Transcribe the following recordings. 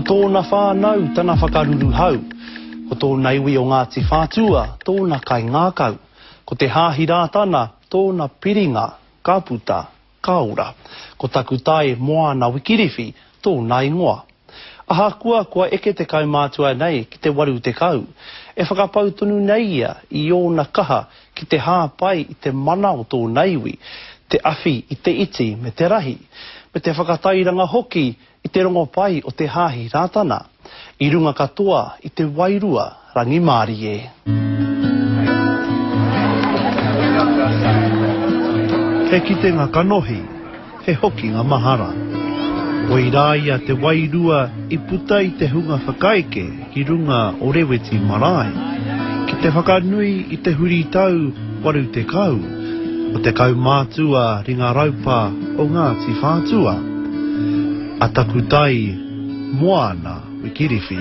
tōna whānau tana whakaruruhau. Ko tōna iwi o Ngāti Whātua tōna kaingākau. Ko Te Haahi Rātana tōna piringa ka puta, ka ora. Ko Takutai Moana Wikiriwhi tōna ingoa. Ahakoa kua eke te kaumātua nei ki te 80, e whakapau tonu nei ia i ōna kaha ki te hāpai i te mana o tōna iwi, te awhi i te iti me te rahi, me te whakatairanga hoki i te rongopai o te Hāhi Rātana, i runga katoa i te wairua rangimārie. He kitenga kanohi, he hokinga mahara. Koirā ia te wairua i puta i te hunga whakaeke ki runga o Reweti marae, ki te whakanui i te huritau 80 o te kaumātua ringa raupa o Ngāti Whātua, a Takutai Moana Wikiriwhi.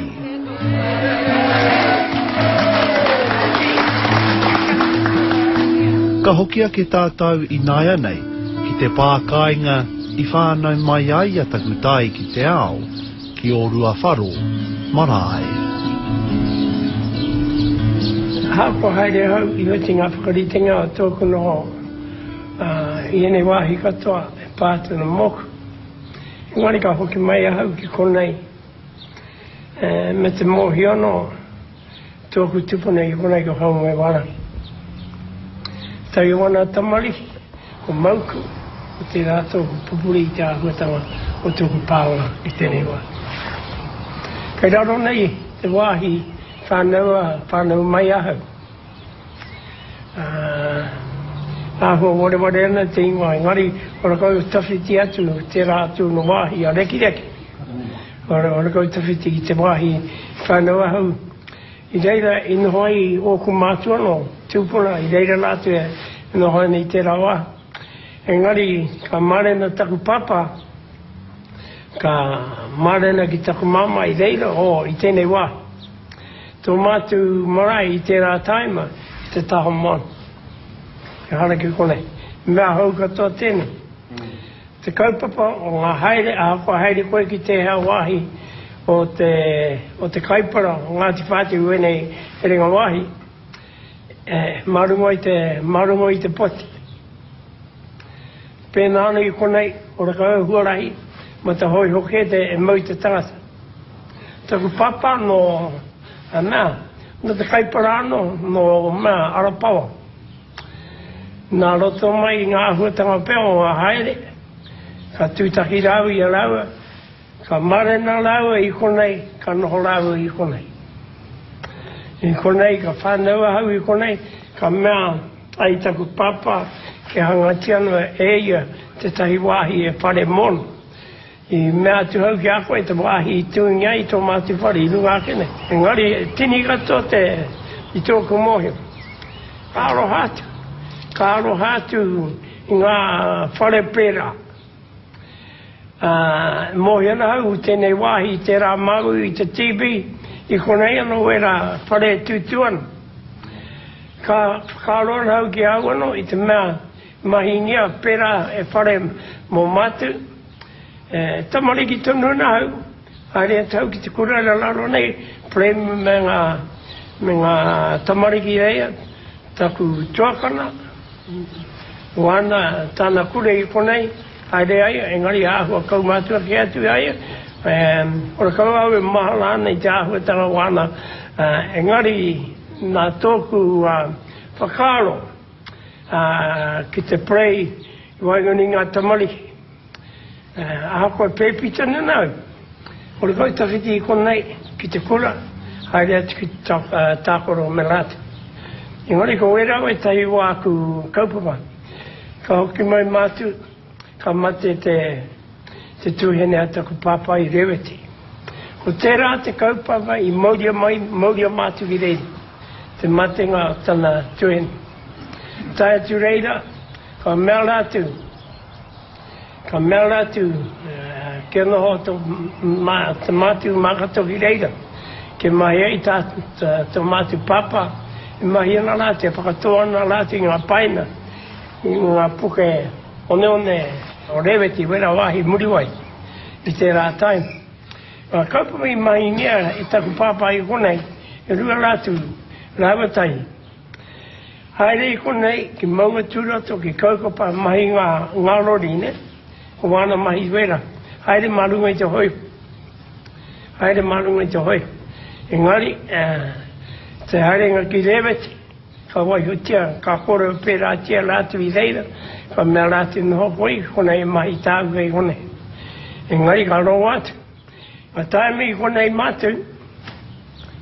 Ka hoki ake tātou ināianei ki te pā kāinga i whānau mai ai a Takutai ki te ao, ki Ōruawharo marae. Ahakoa haere ahau i oti ngā whakaritenga o tōku noho i ēnei wāhi katoa e pā atu ana mōku. Engari ka hoki mai ahau ki konei me te mōhio anō tōku tupuna i konei ko Haumoewārangi. Tau ana tamariki, ko Mauku, ko tērā tōku pupuri i te āhuatanga o tōku pānga i tēnei wā. Kei raro nei te wāhi whānau, whānau mai ahau. Āhua wareware ana te ingoa, engari horakau tawhiti atu tērā atu no wāhi a Rekireki. Horakau tawhiti ki te wāhi whānau ahau. I reira i noho ai ōku mātua nō tūpuna, i reira rātou e noho ana i tērā wā. Engari ka mārena taku pāpā, ka mārena ki taku māmā i reira, oh, i tēnei wā. Tō mātou marae i tērā tāima i te taha moana. Ehara ki konei. Mea hou katoa tēnei. Te kaupapa o ngā haere, ahakoa haere koe ki tēhea wāhi o te, o te kaipara o Ngāti Whātua i wēnei herenga wāhi, e, mā runga i te, mā runga i te poti. Pēnā ana i konei, ora kau huarahi, ma te hōiho kē te e mau i te tangata. Taku pāpā nō, a mea, nō te kaipara anō, nō mea, Arapawa. Nā roto mai i ngā āhuatanga pea o ngā haere, ka tūtaki rāua i a rāua, ka marena rāua i konei, ka noho rāua i konei. I konei, ka whānau ahau i konei, ka mea ai taku pāpā kia hangatia ana e ia tētahi wāhi e whare mōna. I mea atu au ki a koe te wāhi i tūngia ai tō mātou whare i runga ake nei. Engari, tini katoa te, i tōku mōhio. Ka aroha atu, ka aroha atu i ngā whare pērā. Ā, e mōhio ana au tēnei wāhi i tērā māu i te TV, i konei anō wērā whare e tūtū ana. Ka whakaaro ana au ki a au anō i te mea mahingia pērā e whare mō mātou. E tamariki tonu ana au, haere atu au ki te kura i raro nei, Prem me ngā, me ngā tamariki reira, taku tuakana, wāna, tāna kura i konei, haere ai, engari āhua kaumātua kē atu i a ia, e, horakau au e mahara ana i te āhuatanga wāna, engari nā tōku whakaaro ki te pray i waenganui i ngā tamariki. Ahakoa pēpi tonu ana au, horekau tawhiti i konei ki te kura, haere atu ki te tākaro me rātou. Engari ko wērā wētahi o āku kaupapa. Ka hoki mai mātou, ka mate te, te tuahine a taku pāpā i Reweti. Ko tērā te kaupapa i mauria mai, mauria mātou ki reira, te matenga o tana tuahine. Tae atu reira, ka mea rātou, Ka mea atu, kia noho tō mātou mākato ki reira, kia mahi ai tā tō mātou pāpā, e mahi ana rātou, e whakatō ana rātou i ngā paina, i ngā puke oneone o Rēweti, wērā wāhi Muriwai, i tērā taima. Ngā kaupapa i mahingia e taku pāpā i konei, e rua rātou, rāua tahi. Haere i konei ki Maungatūroto, ki Kaukapa, mahi ngā, ngā rori, nē? Ko wāna mahi wera. Haere mā runga i te hōiho. Haere mā runga i te hōiho. Engari, te haerenga ki Rēweti, Ka waihotia, ka kōrero pērātia rātou i reira, ka mea rātou noho koe i konei e mahi tāu kei konei. Engari ka rongo atu, ka tae mai i konei mātou,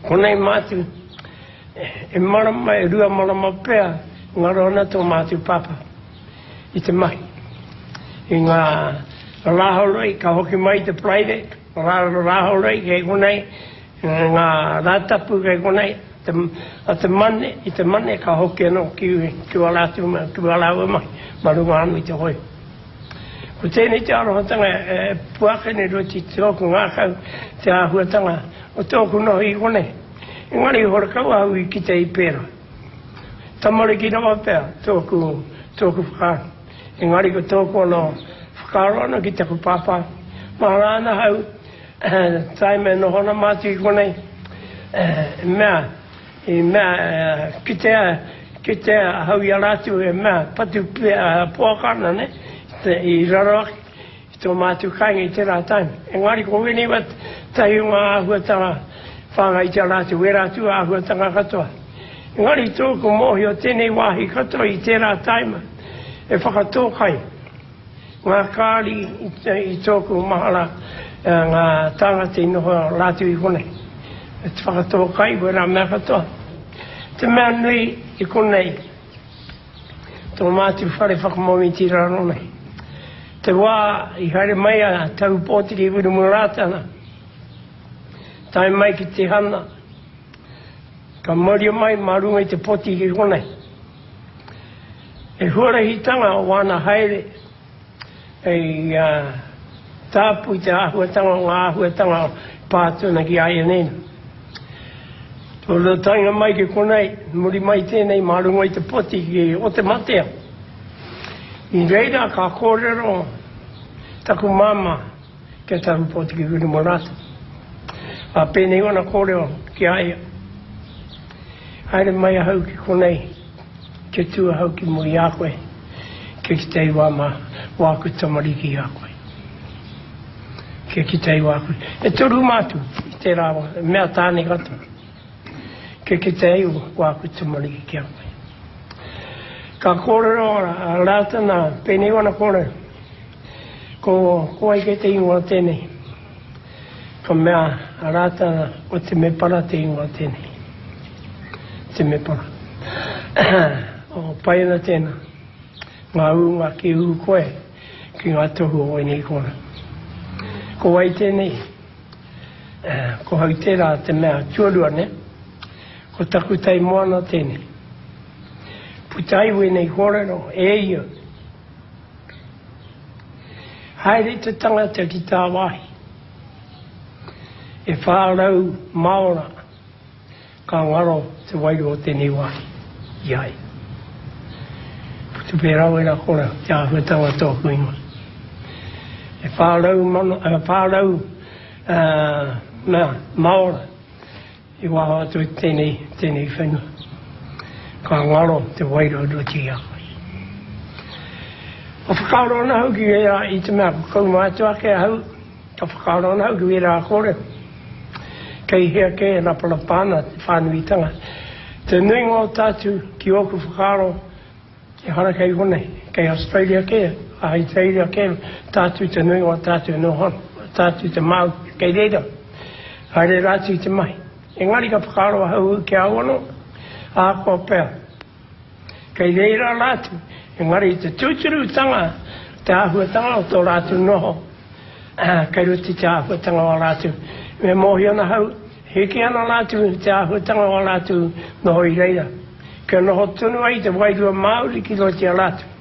konei mātou, e marama, e rua marama pea, ngaro ana tō mātou pāpā i te mahi. I ngā Rāhoroi, ka hoki mai te Friday, Rāhoroi kei konei, ngā Rātapu kei konei, Te, a te mane, i te mane ka hoki anō ki, ki wā rātou, ki wā rāua mahi, mā runga anō i te hōiho. Ko tēnei te arohatanga e puake nei roto i tōku ngākau, te āhuatanga o tōku noho i konei. Engari horekau ahau i kite i pērā. Tamariki rawa pea tōku, tōku whakaaro. Engari ko tōku anō whakaaro anō ki taku pāpā, mahara ana ahau, Tae me noho ana mātou i konei, e mea, i mea, kitea, kitea ahau i a rātou e mea, patu poaka ana, ne, i raro ake i tō mātou kāinga i tērā taima. Engari ko wēnei wā tahi o ngā āhuatanga whāngai ki a rātou, wērā atu āhuatanga katoa. Engari tōku mōhio tēnei wāhi katoa i tērā taima e whakatō kai. Ngā kāri i tōku mahara ngā tāngata i noho rātou i konei. Te whakatō kai, wērā mea katoa. Te mea nui i konei, tō mātou whare whakamomiti raro nei. Te wā i haere mai a Tahu Pōtiki Wiremu Rātana, tae mai ki Te Hana, ka mauria mai mā runga i te poti ki konei. He huarahitanga o āna haere hei tāpui i te āhuatanga o ngā āhuatanga e pā atu ana ki a ia nei. Tōna taenga mai ki konei, muri mai tēnei mā runga i te poti ki Otematea. I reira ka kōrero taku māmā ki a Tahu Pōtiki Wiremu Rātana. Ā, pēnei ōna kōrero ki a ia, Haere mai ahau ki konei, kia tū ahau ki muri i a koe, kia kite ai wā mā, wāku tamariki i a koe. Kia kite ai wāku, e toru mātou i tērā wā, mea tāne katoa. Kia kite ai wāku tamariki ki a koe. Ka kōrero a Rātana, pēnei ōna kōrero, Ko, ko wai kei te ingoa tēnei? Ka mea a Rātana, ko Te Mepara te ingoa tēnei. Te Mepara. O, pai ana tēnā. Ngā ūnga ki ū koe ki ngā tohu o ēnei kōrero. Ko wai tēnei? Ko hau tērā te mea tuarua, nē? Ko taku tai moana tēnei. Puta ai wēnei kōrero e ia. Haere te tangata ki tāwāhi. E 400 māora ka ngaro te wairua o tēnei wāhi i a ia. Puta pērā wērā kōrero, te āhuatanga o tōku ingoa. E 400 mano, 400 mea, māora. I waho atu i tēnei, tēnei whenua. Ka ngaro te wairua roto i a koe. Ka whakaaro ana ahau ki ērā i te mea ko kaumātua ake ahau, ka whakaaro ana ahau ki ērā kōrero. Kei hea kē e raparapa ana te whānuitanga. Te nuinga o tātou ki ōku whakaaro, Ehara kei konei, kei Australia kē, Ahitereiria kē, tātou te nuinga o tātou e noho ana, tātou te Māori kei reira, haere rātou i te mahi. Engari ka whakaaro ahau ki a au anō, ahakoa pea, kei reira rātou, engari i te tūturutanga, te āhuatanga o tō rātou noho, kei roto i te āhuatanga o ā rātou, me mōhio ana ahau, hiki ana rātou i te āhuatanga o ā rātou noho i reira. Kia noho tonu ai te wairua Māori ki roto i a rātou.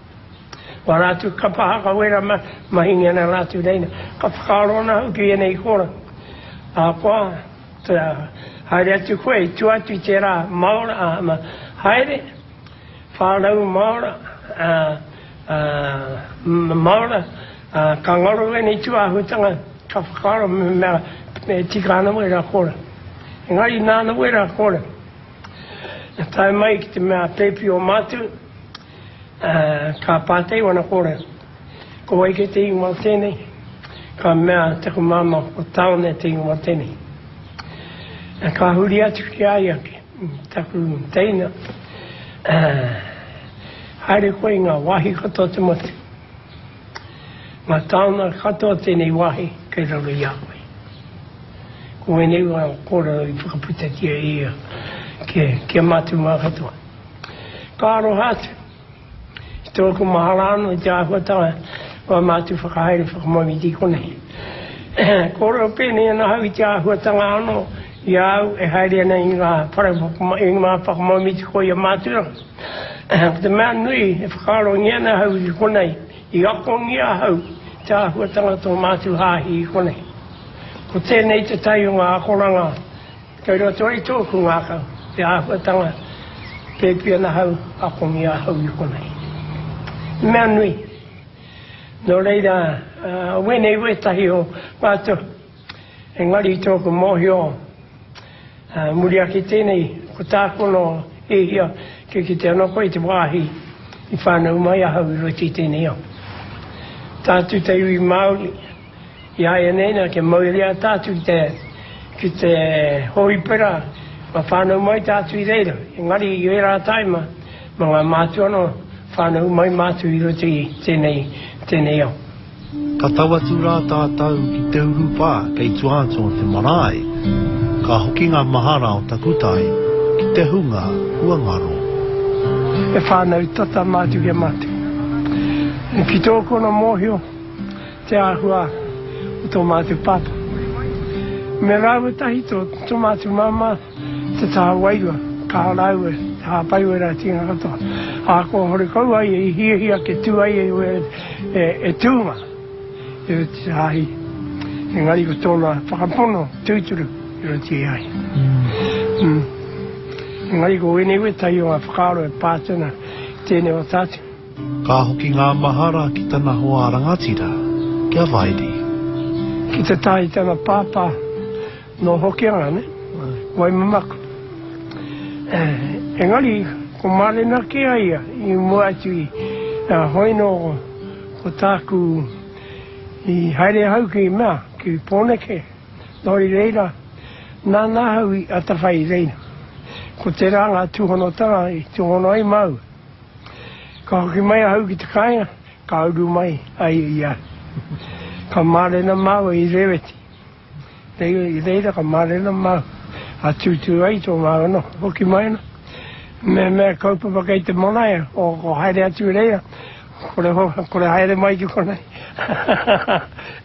Wā rātou kapa haka wera mahingi ana rātou reira. Ka whakaaro ana au ki ēnei kōrero. Ahakoa te haere atu koe i tua atu i tērā maora, haere, 400 maora, maora, ka ngaro ēnei tūāhuatanga, ka whakaaro mehemea. me e tika ana wērā kōrero. Engari nāna wērā kōrero. E tae mai ki te mea pēpi o mātou, ka pātai wana kōrero. Ko wai kei te ingoa tēnei? Ka mea taku māmā ko Tāone te ingoa tēnei. Ka huri atu ki a ia, ki taku teina, haere koe i ngā wāhi katoa o te motu. Ngā taonga katoa o tēnei wāhi kei raro i a koe. Ko ēnei ngā kōrero i whakaputatia e ia ki a mātou mā katoa. Ka aroha atu i tōku mahara anō i te āhuatanga o ā mātou whakahaere whakamomiti i konei. Kōrero pēnei ana ahau i te āhuatanga anō i a au e haere ana i ngā whare i ngā whakamomiti koia mātou rā. Ko te mea nui e whakaarongia ana ahau i konei, i akongia ahau te āhuatanga tō mātou hāhi i konei. Ko tēnei te tai o ngā akoranga kei roto i tōku ngākau, te āhuatanga pēpi ana ahau, akongia ahau i konei. Mea nui. Nō reira, wēnei wētahi o ngā tohu. Engari i tōku mōhio, muri ake tēnei, ko tāku anō hiahia kia kite anō koe i te wāhi i whānau mai ahau i roto i tēnei ao. Tātou te iwi Māori, i āianei nā kia mauria tātou ki te, ki te hōhipera, kua whānau mai tātou i reira. Engari i ērā taima, mā ngā mātua anō, whānau mai mātou i roto i tēnei, tēnei ao. Ka tau atu rā tātou ki te urupā kei tua atu o te marae, ka hoki ngā mahara o takutai ki te hunga kua ngaro. He whānau tata mātou ki a mātou. Ki tōku ana mōhio, te āhua o tō mātou pāpā. Me rāua tahi tō mātou māmā. Te taha wairua, ka rāua, te hāpai wera tinga katoa. Ahakoa horekau ai i hiahia ke tū ai e e, e tūnga i roto i te hāhi. Engari ko tōna whakapono tūturu i roto i a ia. Mm. Engari ko wēnei wētahi o ngā whakaaro e pā atu ana i tēnei o tātou. Ka hoki ngā mahara ki tana hoa rangatira, ki a Vairi. Ki te taha i tana pāpā, Nō Hokianga, ne? Waimamaku. Engari, ko mārena kē a ia i mua atu i hoi nō ko tāku i haere ahau ki mea, ki Pōneke, nō i reira, nāna ahau i atawhai i reira. Ko tērā ngā tūhonotanga i tūhono ai māua. Ka hoki mai ahau ki te kāinga, ka uru mai a ia i a au. Ka mārena māua i Rēweti. I reira ka mārena māu, a tūtū ai tō māua noho, hoki mai ana. Mehemea kaupapa kei te marae, o, ko haere atu i reira, kore, kore haere mai ki konei.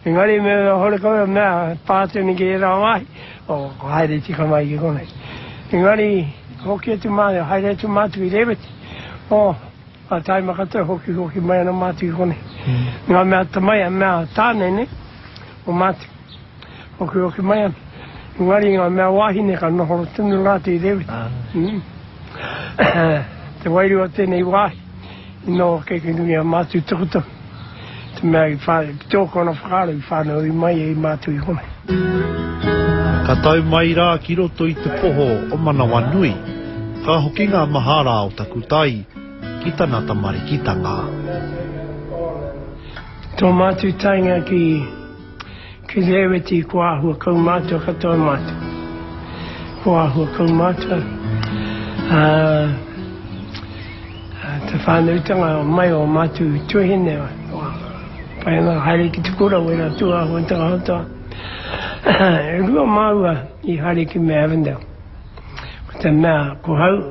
Engari mehemea horekau e mea pā atu nei ki ērā wāhi, o, ko haere tika mai ki konei. Engari, hoki atu mātou, haere atu mātou i Rēweti, o, a taima katoa hoki, hoki mai ana mātou ki konei. Ngā mea tamai, mea tāne, ne, o mātou. Hokihoki mai ana. Engari ngā mea wāhine ka noho tonu rātou i reira. Mm. Te wairua o tēnei wāhi, i noho kei ki runga i a mātou tukutuku. Te mea i whā, tōku ana whakaaro i whānau i mai ai mātou i konei. Ka tau mai rā ki roto i te poho o Manawanui, ka hoki ngā mahara o takutai ki tana tamarikitanga. Tō mātou taenga ki. Ki Rēweti ko āhua kaumātua katoa mātou. Ko āhua kaumātua. Ā, te whānautanga mai o mātou tuahine, pai ana haere ki te kura wera tū āhuatanga katoa. E rua māua i haere ki me Avondale. Ko te mea ko hau,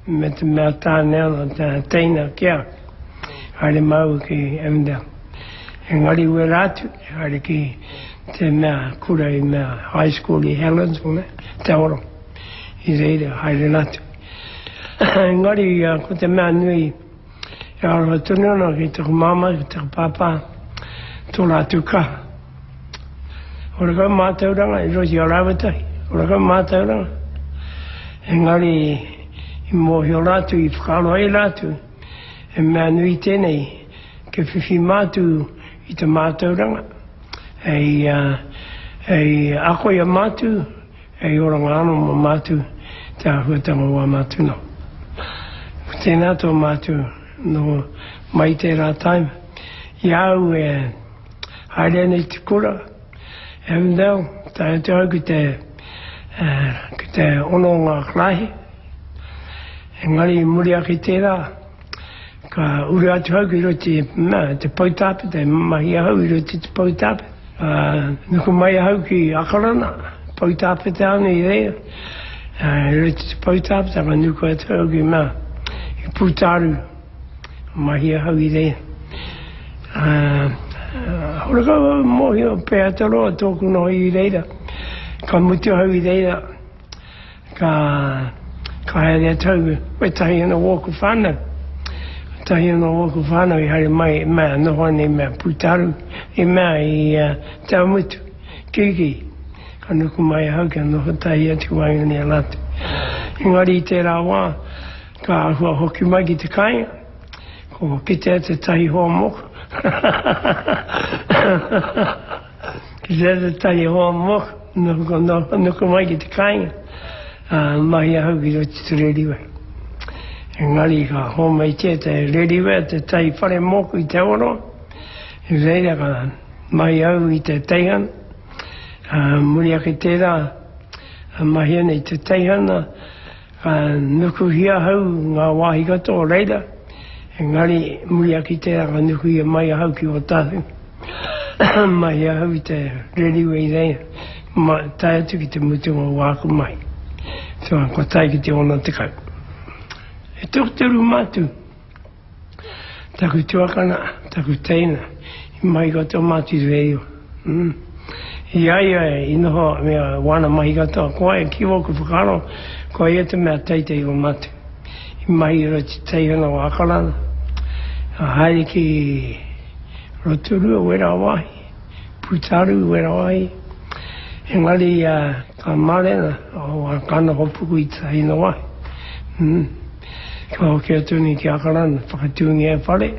Me te mea tāne ana te teina ki a haere māua ki Avondale. Engari wera atu, haere ki te mea kura i mea high school i Helens, Te Oro. I reira haere rātou. Engari ko te mea nui e aroha tonu ana ki taku māmā, ki taku pāpā, tō rātou kaha. Horekau mātauranga i roto i a rāua tahi, horekau mātauranga. Engari i mōhio rātou, i whakaaro ai rātou, he mea nui tēnei kia whiwhi mātou i te mātauranga hei, Hei ako i a mātou, hei oranga anō mō mātou te āhuatanga o ā mātou noho. Ko tēnā tō mātou noho mai i tērā time. I a au e haere ana i te kura, Avondale, tae atu au ki te, ki te ono o ngā karaehe. Engari i muri ake i tērā, ka uru atu au ki roto i te poutāpeta, i mahi ahau i roto i te poutāpeta. Ka nuku mai ahau ki Akarana, poutāpeta ana i reira. I roto i te poutāpeta, ka nuku atu au ki mea, ki Pūtāru. Mahi ahau i reira. Horekau au mōhio pea te roa tōku noho i reira. Ka mutu ahau i reira, ka, ka haere atu au wētahi anō o ōku whānau. Wētahi anō o ōku whānau i haere mai i mea noho ana i mea Pūtāru, i mea i Te Awamutu, Kirikiri. Ka nuku mai ahau kia noho tahi atu ki waenganui i a rātou. Engari i tērā wā, Ka āhua hoki mai ki te kāinga, ko kitea tētahi hoa mōku. Kitea tētahi hoa mōku, nuku, nuku mai ki te kāinga, ā, mahi ahau ki roto i te reriwē. Engari ka hōmaitia te reriwē tētahi whare mōku i Te Awaroa, i reira ka mahi au i te teihana, ā, muri ake tērā, mahi ana i te teihana, Ka nukuhia ahau ngā wāhi katoa o reira, engari muri ake i tērā ka nukuhia mai ahau ki Ōtāhu. Mahi ahau i te reriwe i reira, tae atu ki te mutunga o āku mahi. So, kua tae ki te 60. He tokotoru mātou. Taku tuakana, taku teina, i mahi katoa mātou i reira. Mm. I a ia i noho me wāna mahi katoa, ko ai, ki ōku whakaaro, ko ia te mea teitei o mātou. I mahi i roto i te teihana o Akarana, a haere ki Rotorua, wērā wāhi, Pūtāru, wērā wāhi. Engari ka mārena, ka noho puku i tētahi wāhi. Mm. Ka hoki atu nei ki Akarana, whakatūngia e whare,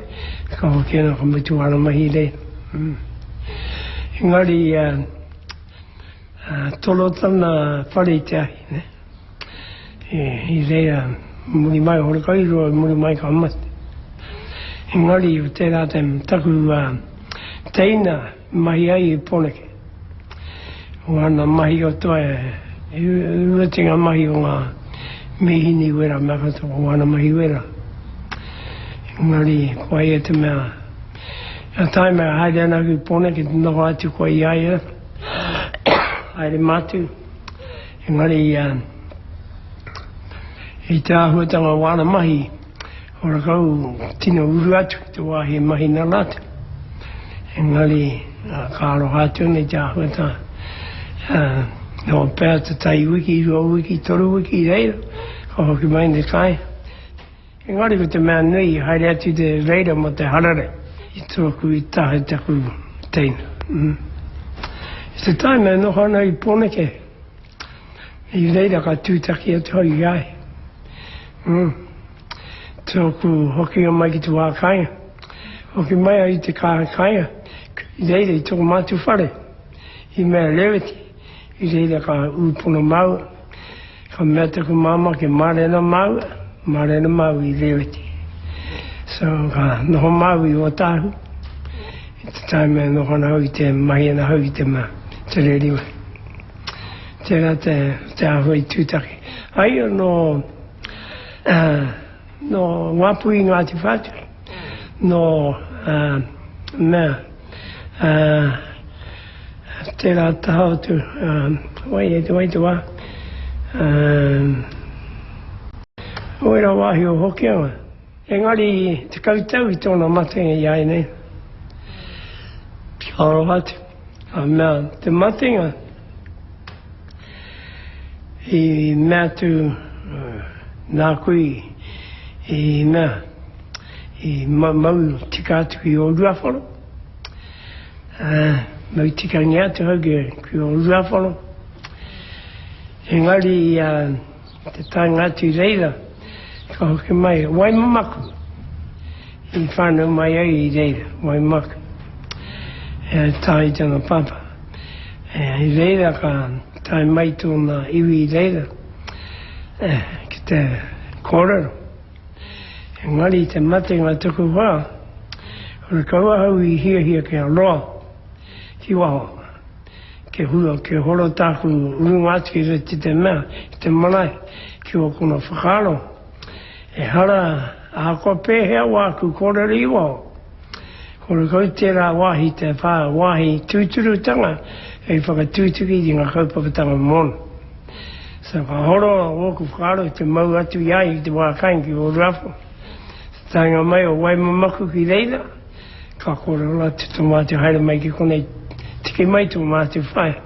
ka hoki ana ka mutu āna mahi i reira. Mm. Engari, uh, uh, toro tana whare i te ahi, ne? E, i reira, muri mai, horekau i roa, muri mai ka mate. Engari, o tērā te taku uh, teina mahi ai i Pōneke. O ana mahi katoa e ruati ngā mahi o ngā mīhini wera mea katoa, o ana mahi wera. Engari, ko ia te mea, a tae mea haere ana ki Pōneke te noho atu koe i a ia, haere mātu. Engari, i te āhuatanga o ana mahi, Horakau tino uru atu ki te wāhi e mahi nā rātou. Engari, ka aroha atu ana i te āhuatanga. Noho pea tētahi wiki, rua wiki, toru wiki i reira, ka hoki mai te kāinga. Engari ko te mea nui, i haere atu te reira mō te hararei. I tōku i taha i taku teina. I te taima e noho ana i Pōneke, I reira ka tūtaki atu au i a ia. Mm. Tōku hokinga mai ki te wā kāinga. Hoki mai au i te kāinga, i reira i tōku mātu whare, i mea Reweti, i reira ka ū pono māua. Ka mea taku māmā kia mārena māua, mārena māua i Reweti. So ka noho māua i Ōtāhu, i te taima e noho ana au i te mahi ana au i te mea, te reriwai. Tērā te, te āhua i tūtaki. Ai nō, nō Ngāpuhi Ngāti Whātua, nō mea, tērā taha o te, wai e te wai te wā, o ērā wāhi o Hokianga. Engari, 10 tau i tōna matenga i a ia nei. Ka aroha atu. Ka mea te matenga i mea atu nāku i mea i mau tika atu ki ō Ruawharo, mau tikangia atu au ki ō Ruawharo. Engari te taenga atu i reira, ka hoki mai, Waimamaku! I whānau mai ai i reira, Waimaka, e tae i tana pāpā. I reira ka tae mai tōna iwi i reira ki te kōrero. Engari i te matenga tuku wā, horekau ahau i hiahia kia roa ki waho, kia hua, kia horo tāku urunga atu ki roto i te mea, i te marae, ki ōkona whakaaro. Ehara, ahakoa pēhea wāku kōrero i waho, Horekau tērā wāhi te whā wāhi tūturutanga hei whakatūtuki i ngā kaupapatanga mōna. So ka horo ōku whakaaro te mau atu i a ia ki te wā kāinga ki Ōruawhao. Te taenga mai o Waimamaku ki reira, ka kōrero atu tō mātou haere mai ki konei, tiki mai tō mātou whaea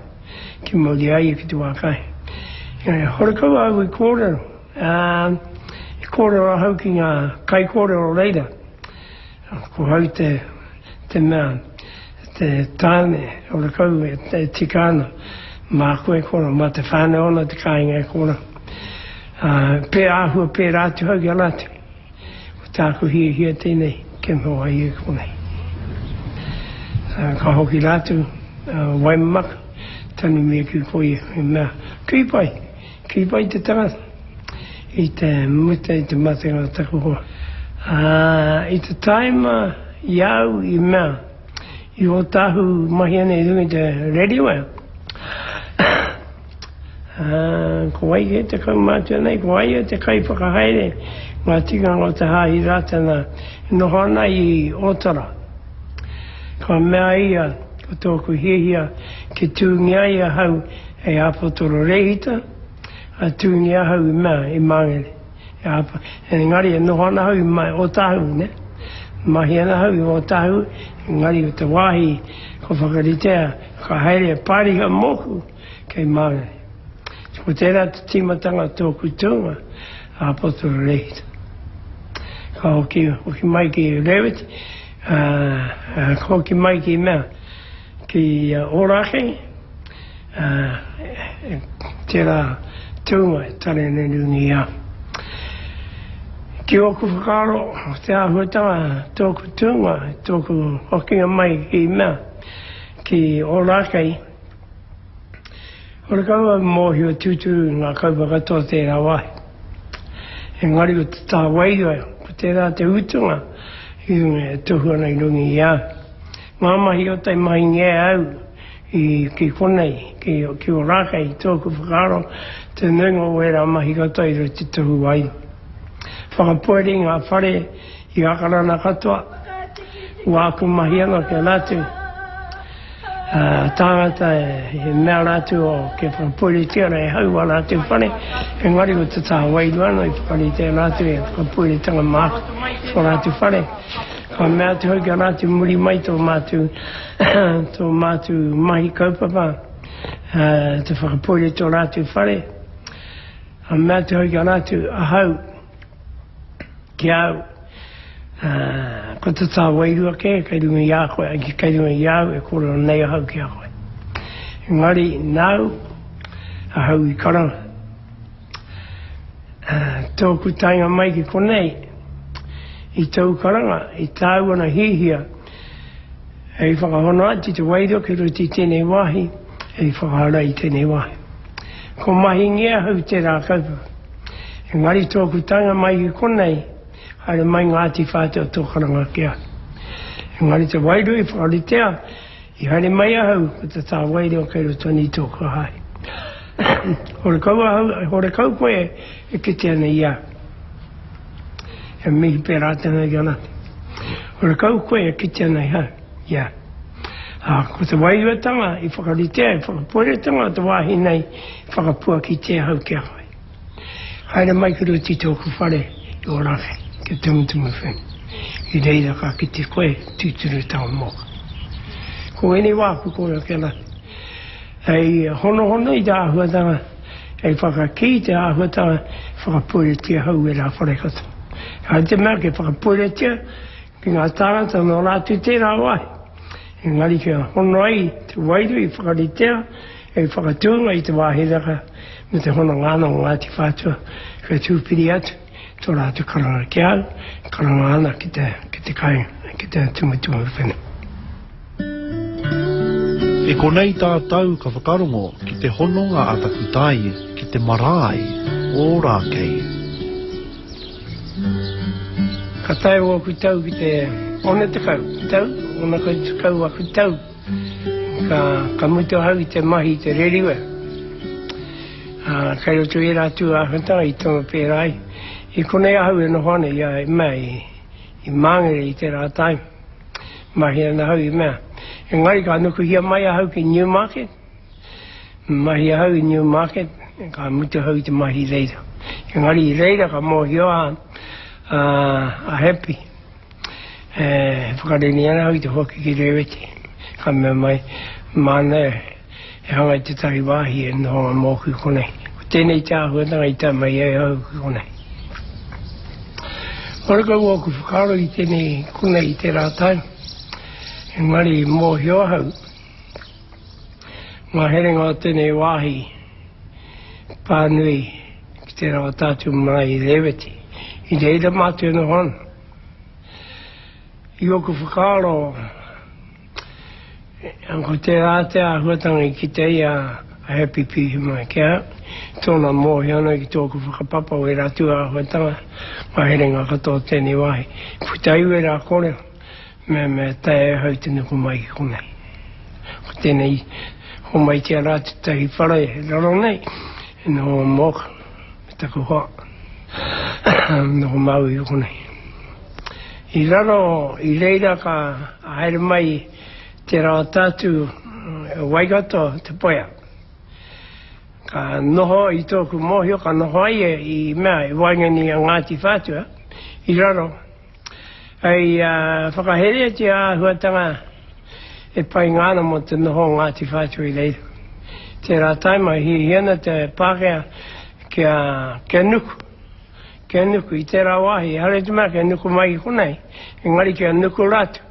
ki mauri ai ia ki te wā kāinga. Engari horekau au i kōrero, ā, i kōrero ahau ki ngā kaikōrero reira. Ko hau te, te mea, te tāne, horekau e, e tika ana, māku e kora, mā te whānau ana te kāinga e kora. Ā, pē āhua pērā atu hau ki a rātou. Ko tāku hiahia tēnei, kia noho ai ia ki konei. Ā, ka hoki rātou, ā, Waimamaka, tanumia ki ko ia, he mea, kī pai, kī pai te tangata. I te muta i te matenga o taku hoa. Ā, i te taima i a au i mea, i Ōtāhu mahi ana i runga i te reriwea, ā, ko wai kē te kaumātua nei, ko a ia te kaiwhakahaere ngā tikanga o te Hāhi Rātana e noho ana i Ōtara. Ka mea ia, ko tōku hiahia kia tūngia ai ahau hei āpotoro rēhita, A tūngi ahau i mea, i Māngere. E apa, engari e noho ana ahau i ma, Ōtāhu, ne? Mahi ana ahau i Ōtāhu, engari ko te wāhi kua whakaritea, ka haere e Pāriha mōku kei Māngere. Ko tērā te tīmatanga o tōku tūnga, Āpotoro Rehita. Ka hoki, hoki mai ki Rēweti, ā, ka hoki mai ki mea, ki Ōrākei, Ā, tērā tūnga e tare nei runga i a. Ki ōku whakaaro, te āhuatanga, tōku tūnga, tōku hokinga mai ki mea, ki Ōrākei, horekau au mōhio tūturu i ngā kaupapa katoa o tērā wāhi. Engari ko te taha wairua, ko tērā te utunga i runga e tohu ana i runga i a au. Ngā mahi o te mahingia e au, I ki konei, ki, ki Ōrākei, i tōku whakaaro, te nuinga o ērā mahi katoa i roto i te tohu wairua. Whakapoere i ngā whare i Ākarana katoa, wāku mahi anō ki a rātou, ā, tāngata e mea rātou o kia whakapoeretia ana e hau ā rātou whare, engari ko te taha wairua anō i whakaritea rātou e whakapoeretanga māku tō rātou whare. Ka mea atu hoki a rātou muri mai tō mātou, tō mātou mahi kaupapa, te whakapoere tō rātou whare. Ka mea atu hoki a rātou, ahau, ki a au, ko te tā wairua kē kei runga i a koe, kei runga i a au e kōrero nei ahau ki a koe. Engari, nāu ahau i karanga. Tōku taenga mai ki konei, i tōu karanga, i tāu ana hiahia, hei whakahono atu te wairua ki roto i tēnei wāhi, hei whakaara i tēnei wāhi. Ko mahingia ahau tērā kaupapa. Engari tōku taenga mai ki konei, haere mai Ngāti Whātua tō karanga ki au. Engari te wairua i whakaritea, I haere mai ahau ko te tā wairua kei roto nei tōku hāhi. Horekau ahau, horekau koe e kite ana i au. He mihi pērā tēnei ki a rātou. Horekau koe e kite ana i au, i au. Ā, ko te wairuatanga i whakaritea, i whakapoeretanga o te wāhi nei, i whakapuakitia ahau ki a koe. Haere mai ki roto i tōku whare i Ōrākei, ki Tumutumu whenua. I reira ka kite koe tūturutanga mōka. Ko ēnei wāku kōrero ki a rātou. Hei honohono i te āhuatanga, hei whakakī i te āhuatanga, whakapuaretia hau ērā whare katoa. Ehara i te mea kia whakapuaretia ki ngā tāngata nō rātou tērā wāhi, engari kia hono ai te wairua i whakaritea hei whakatūnga i te wāhi raka me te hononga anō o Ngāti Whātua kia tūpiri atu tō rātou karanga ki a au, karanga ana ki te, ki te kāinga, ki te tumutumu whenua. I konei tātou ka whakarongo ki te hononga a Takutai ki te marae o Rākei. Ka tae ōku tau ki te 60 tau, 60 aku tau, ka, ka mutu ahau i te mahi i te reriwea. Ā, kei roto i ērā tū āhuatanga i tono pērā ai. I konei ahau e noho ana i a, i mea, i, i Māngere i tērā taima. Mahi ana ahau i mea. Engari ka nukuhia mai ahau ki Newmarket. Mahi ahau i Newmarket, ka mutu ahau i te mahi i reira. Engari i reira ka mōhio a, a, a Happy. E whakareni ana ahau i te hoki ki Rēweti. Ka mea mai, māna e, e hanga i tētahi wāhi e noho ana mōku i konei. Ko tēnei te āhuatanga i tae mai ai ahau ki konei. Horekau ōku whakaaro i tēnei konei i tērā tau, engari i mōhio ahau ngā herenga o tēnei wāhi pānui ki tērā o tātou marae i Rēweti. I reira mātou e noho ana. I ōku whakaaro, Ko tērā te āhuatanga i kite ai a Happy Pihima ki a au, tōna mōhio ana ki tōku whakapapa o ērā tū āhuatanga, ngā herenga katoa o tēnei wāhi. Puta ai wērā kōrero, mehemea taea e ahau te nuku mai ki konei. Ko tēnei, homaitia rā tētahi whare e raro nei, e noho mōku me taku hoa, noho māu i konei. I raro i reira ka haere mai te Rātātu Waikato Te Poea. Ka noho i tōku mōhio, ka noho ai ia i mea i waenganui i a Ngāti Whātua i raro. Hei whakaherea te āhuatanga e painga ana mō te noho o Ngāti Whātua i reira. Tērā taima e hiahia ana te Pākehā kia, kia nuku. Kia nuku i tērā wāhi, ehara i te mea kia nuku mai i konei, engari kia nuku rātou.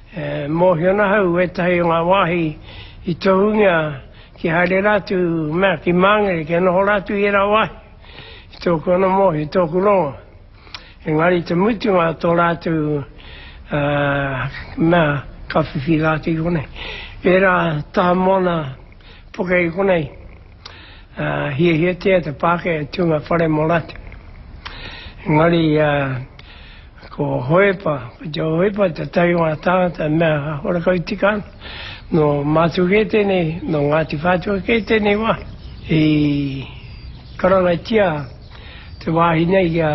E mōhio ana ahau wētahi o ngā wāhi i tohungia ki haere rātou mea ki Māngere kia noho rātou i ērā wāhi. I tōku anō mōhio, i tōku rongo. Engari i te mutunga o tō rātou mea ka whiwhi rātou i konei. Ērā taha moana puke i konei. Hiahiatia te Pākehā e tū ngā whare mō rātou. Engari ko Hoepa, ko Te Hoepa tētahi o ngā tāngata e mea horakau tika ana. Nō mātou kē tēnei, nō Ngāti Whātua kē tēnei wāhi. I karangatia te wāhi nei kia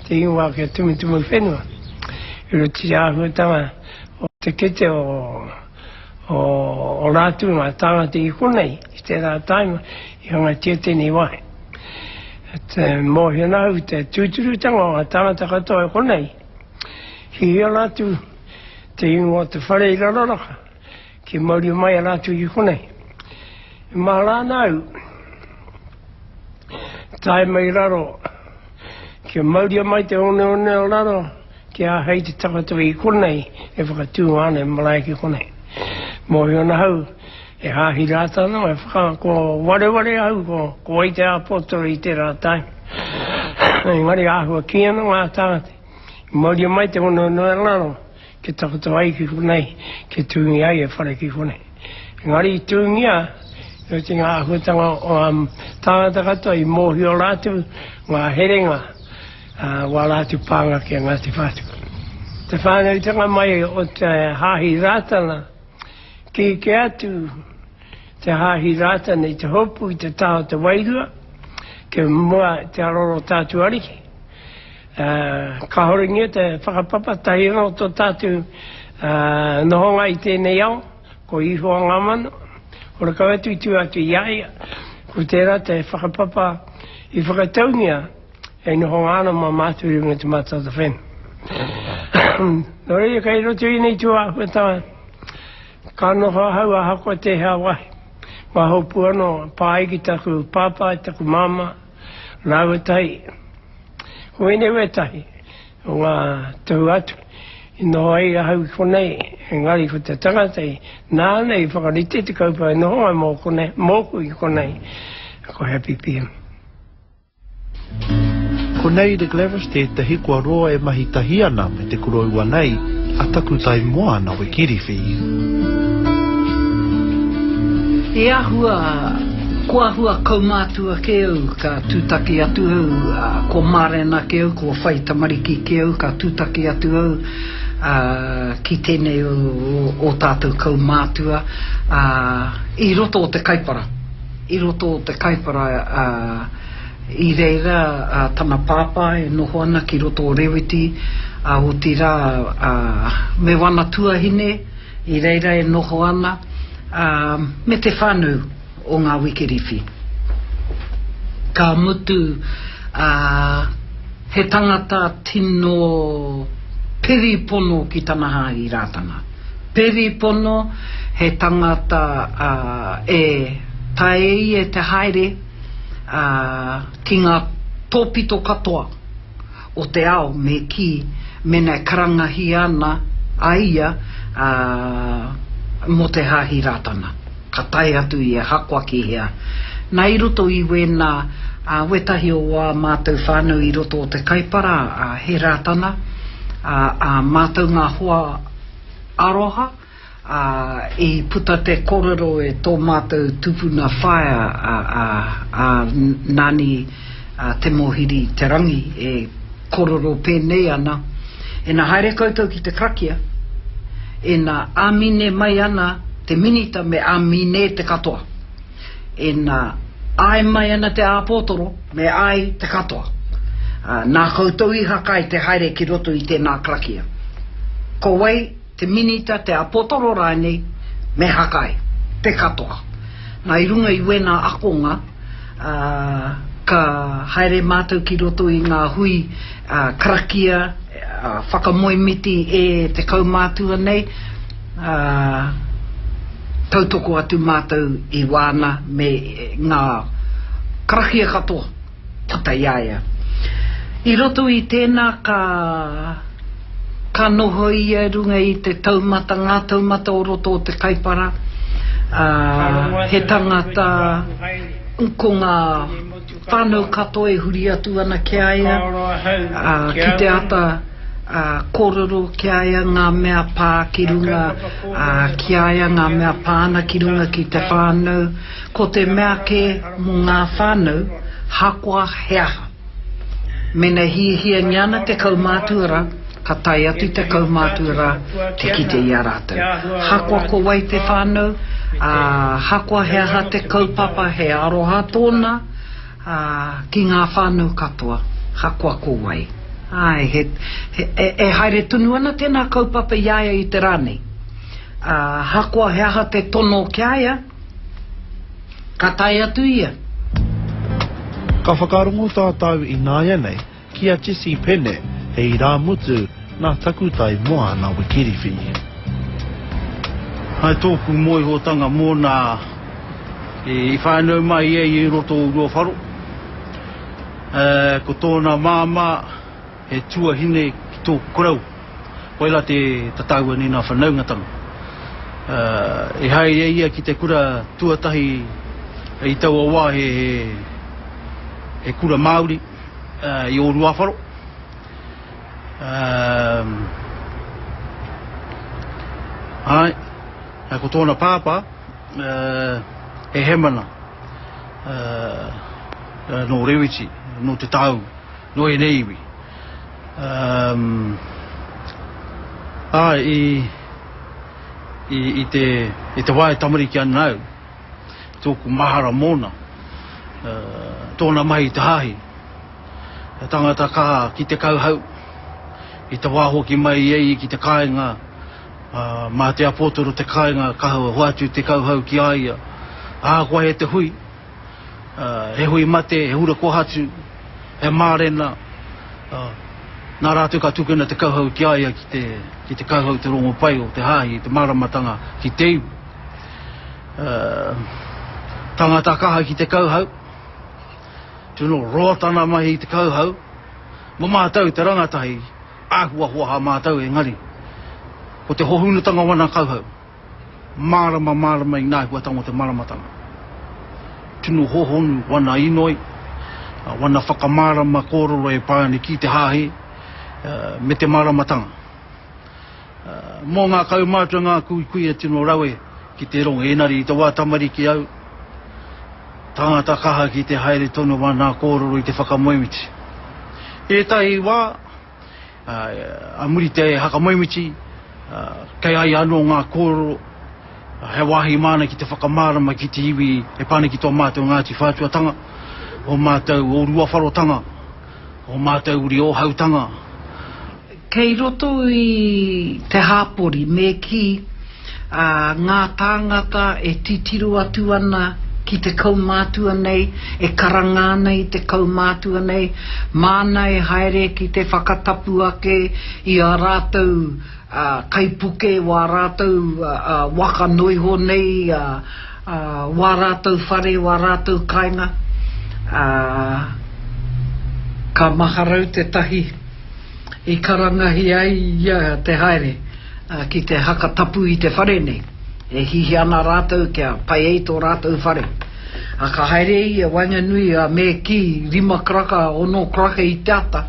te ingoa kia Tumutumuwhenua i roto i te āhuatanga o te kete o o rātou ngā tāngata i konei, i tērā tāima, i hangatia tēnei wāhi. Te mōhio ana au te tūturutanga o ngā tāngata katoa i konei, hihia rātou te ingoa o te whare i Rararaka, ki mauri mai a rātou ki konei. E mahara ana au, tae mai raro, kia mauria mai te oneone o raro, Kia āhei te takoto i konei e whakatūnga ana e marae ki konei. Mōhio ana ahau e Hāhi Rātana, e whaka, ko wareware ahau ko, ko wai te āpōtoro i tērā taima. Engari āhua kī ana ngā tāngata, i mauria mai te oneone o raro kia takoto ai ki konei, kia tūngia ai e whare ki konei. Engari i tūngia, i roto i ngā āhuatanga o ngā tāngata katoa i mōhio rātou ngā herenga, ā, wā rātou pānga ki a Ngāti Whātua. Te whānautanga mai o te Hāhi Rātana, kī kē atu te Hāhi Rātana i te hopu i te taha o te wairua, ki mua i te aroro tātou ariki. Ā, kāhorengia te whakapapa tahi anō tō tātou nohonga i tēnei ao, ko Ihowa ngā mano, horekau atu i tua atu i a ia, ko tērā te whakapapa i whakataungia E noho ana mā mātou i runga i te mata o te whenua. Nō reira, kei roto i ēnei tūāhuatanga, ka noho ahau ahakoa tēhea wāhi. Ngā hōpū anō, pā ai ki taku pāpā, taku māmā, rāua tahi. Ko ēnei wētahi o ngā tohu atu i noho ai ahau i konei, engari ko te tangata i nāna i whakarite te kaupapa e noho ai mō konei, mōku i konei, ko Happy PM. Ko Neira Glavish tētahi kua roa e mahi tahi ana me te koroua nei, a Takutai Moana Wikiriwhi. I ahua, ko ahua kaumātua kē au ka tūtaki atu au, kua mārena kē au, kua whai tamariki kē au ka tūtaki atu au ki tēnei o ō tātou kaumātua i roto o te kaipara, i roto o te kaipara I reira tana pāpā e noho ana ki roto o Rewiti, ā, otirā, ā, me wana tuahine i reira e noho ana, ā, me te whānau o ngā Wikiriwhi. Ka mutu, ā, he tangata tino piripono ki tana hāhi Rātana. Piripono, he tangata, ā, e taea ia te haere, ā, ki ngā tōpito katoa o te ao me kī, mēnā e karangahia ana a ia, ā, mō te Hāhi Rātana. Ka tae atu ia hakoa ki hea. Nā, i roto i wēnā, ā, wētahi o ā mātou whānau i roto o te Kaipara, ā, he Rātana, ā, ā mātou ngā hoa aroha, Ā, i puta te kōrero e tō mātou tupuna whaea a, a, a Nani a Te Mōhiri Te Rangi e kōrero pēnei ana, Ina haere koutou ki te karakia, ina āmine mai ana te minita me āmine te katoa. Ina āe mai ana te āpōtoro me āe te katoa. Ā, nā koutou i hakai te haere ki roto i tēnā karakia. Ko wai te minita, te apotoro rānei, me Hakai, te katoa. Nā, i runga i wēnā akonga, ā, ka haere mātou ki roto i ngā hui ā, karakia, ā, whakamoemiti e te kaumātua nei, ā, tautoko atu mātou i wāna me ngā karakia katoa. Tata i a ia. I roto i tēnā ka, ka noho ia i runga i te taumata, ngā taumata o roto o te kaipara, ā, he tangata, ko ngā whānau katoa e huri atu ana ki a ia, ā, ki te ata, ā, kōrero ki a ia ngā mea pā ki runga, ā, ki a ia ngā mea pā ana ki runga ki te whānau. Ko te mea kē mō ngā whānau, hakoa he aha. Mena hiahiangia ana te kaumātua rā, ka tae atu te kaumātua rā te kite i a rātou. Hakoa ko wai te whānau, ā, hakoa he aha te kaupapa, he aroha tōna, ā, ki ngā whānau katoa, hakoa ko wai. Āe, he, he, e, e haere tonu ana tēnā kaupapa i a ia i te rā nei. Ā, hakoa he aha te tono ki a ia, Ka tae atu ia. Ka whakarongo tātou ināianei ki a Jesse Pene, he irāmutu nā Takutai Moana Wikiriwhi. Hai tōku mōhihotanga mōna i whānau mai ia i roto o Ruawharo. Ko tōna māmā He tuahine ki tōku koroua. Koirā te tatau nei nā whanaungatanga. I haere ia ki te kura tuatahi i taua wā he, he kura Māori i Ōruawharo. Āe, ko tōna pāpā he hemana nō Rewiti, nō Te Tāu. Nō ēnei iwi. Um, āe, i, i, i, te, i te wā e tamariki ana au, tōku mahara mōna, uh, tōna mahi i te hāhi, he tangata kaha ki te kauhau, i te wā hoki mai ia i ki te kāinga, uh, mā te apotoro te kāinga kaha hoatu te kauhau ki a ia, ahakoa he te hui, he hui mate, he hura kohatu, he mārena, nā rātou ka tukuna te kauhau ki a ia ki te, ki te kauhau te rongopai o te hāhi, te māramatanga ki te iwi. Tangata kaha ki te kauhau, tino roa tana mahi i te kauhau, mō mātou te rangatahi, āhua hoaha mātou engari, ko te hohunutanga wana kauhau. Mārama, mārama i ngā āhuatanga o te maramatanga. Tino hōhonu wana inoi, wana whakamārama kōrero e pā ana ki te hāhi me te maramatanga. Mō ngā kaumātua, ngā kuikuia tino rawe ki te rongo, engari i te wā tamariki au, tangata kaha ki te haere tonu wāna kōrero i te whakamoemiti. Ētahi wā, a muri te hakamoemiti, kei a ia anō ngā kōrero, he wāhi māna ki te whakamārama ki te iwi e pā ana ki tō mātou Ngāti Whātuatanga, ō mātou Ōruawharotanga, ō mātou uri ōhautanga. Kei roto i te hāpori me kī, ā, ngā tāngata e titiro atu ana ki te kaumātua nei, e karanga ana i te kaumātua nei, māna e haere ki te whakatapu ake i ā rātou kaipuke, wā rātou waka noiho nei, wā rātou whare, wā rātou kāinga, ā, ka maharau tētahi i karangahia ai ia te haere ki te haka tapu i te whare nei. E hiahia ana rātou kia pai ai tō rātou whare. A ka haere ia waenganui a me kī rima karaka, ono karaka i te ata,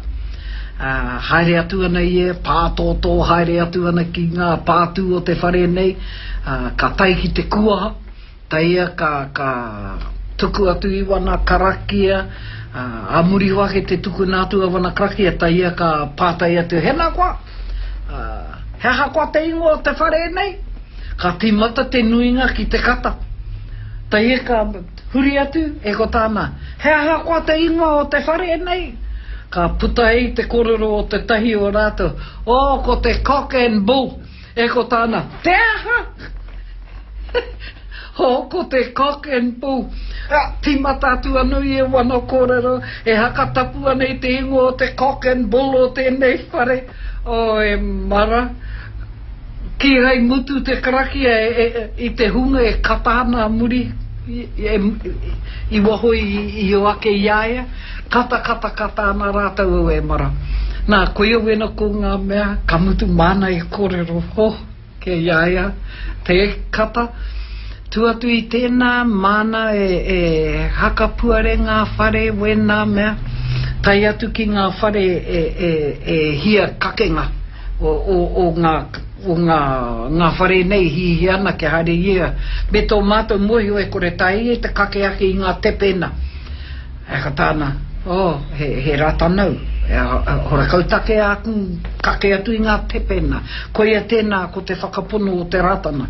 a haere atu ana ia, pātōtō haere atu ana ki ngā pātū o te whare nei, a ka tae ki te kuaha, tae ia ka, ka tuku atu i wana karakia, a, a muri iho ake te tukuna atu a wana karakia, tae ia ka pātai atu, Hena koa? A, he aha koa te ingoa o te whare nei? Ka tīmata te nuinga ki te kata. Taie ka huri atu, e ko tāna, He aha koa te ingoa o te whare nei? Ka puta ai te korero o tetahi o ratou, Oh, ko te Cock and Bull. E ko tāna, Te aha? Oh, ko te Cock and Bull. Tīmata atu anō i e wana kōrero, e hakatapu ana i te ingoa o te Cock and Bull o tēnei whare. Oh, e mara. Kīhai mutu te karakia i te hunga e kata ana a muri i waho i o ake i a ia, kata kata kata ana rātou au e mara. Nā, koia wena ko ngā mea, ka mutu māna e kōrero, ho, kei a ia te kata. Tu atu i tēnā, māna e hakapuare ngā whare wēnā mea, tae atu ki ngā whare e hia kakenga. o, o, o ngā, o ngā, ngā whare nei hihia ana kia haere ia, me tō mātou mōhio e kore taea ia te kake ake i ngā tepena. E ka tāna, oh, he, he rātanau, e, horekau take āku kake atu i ngā tepena. Koia tēnā ko te whakapono o te Rātana.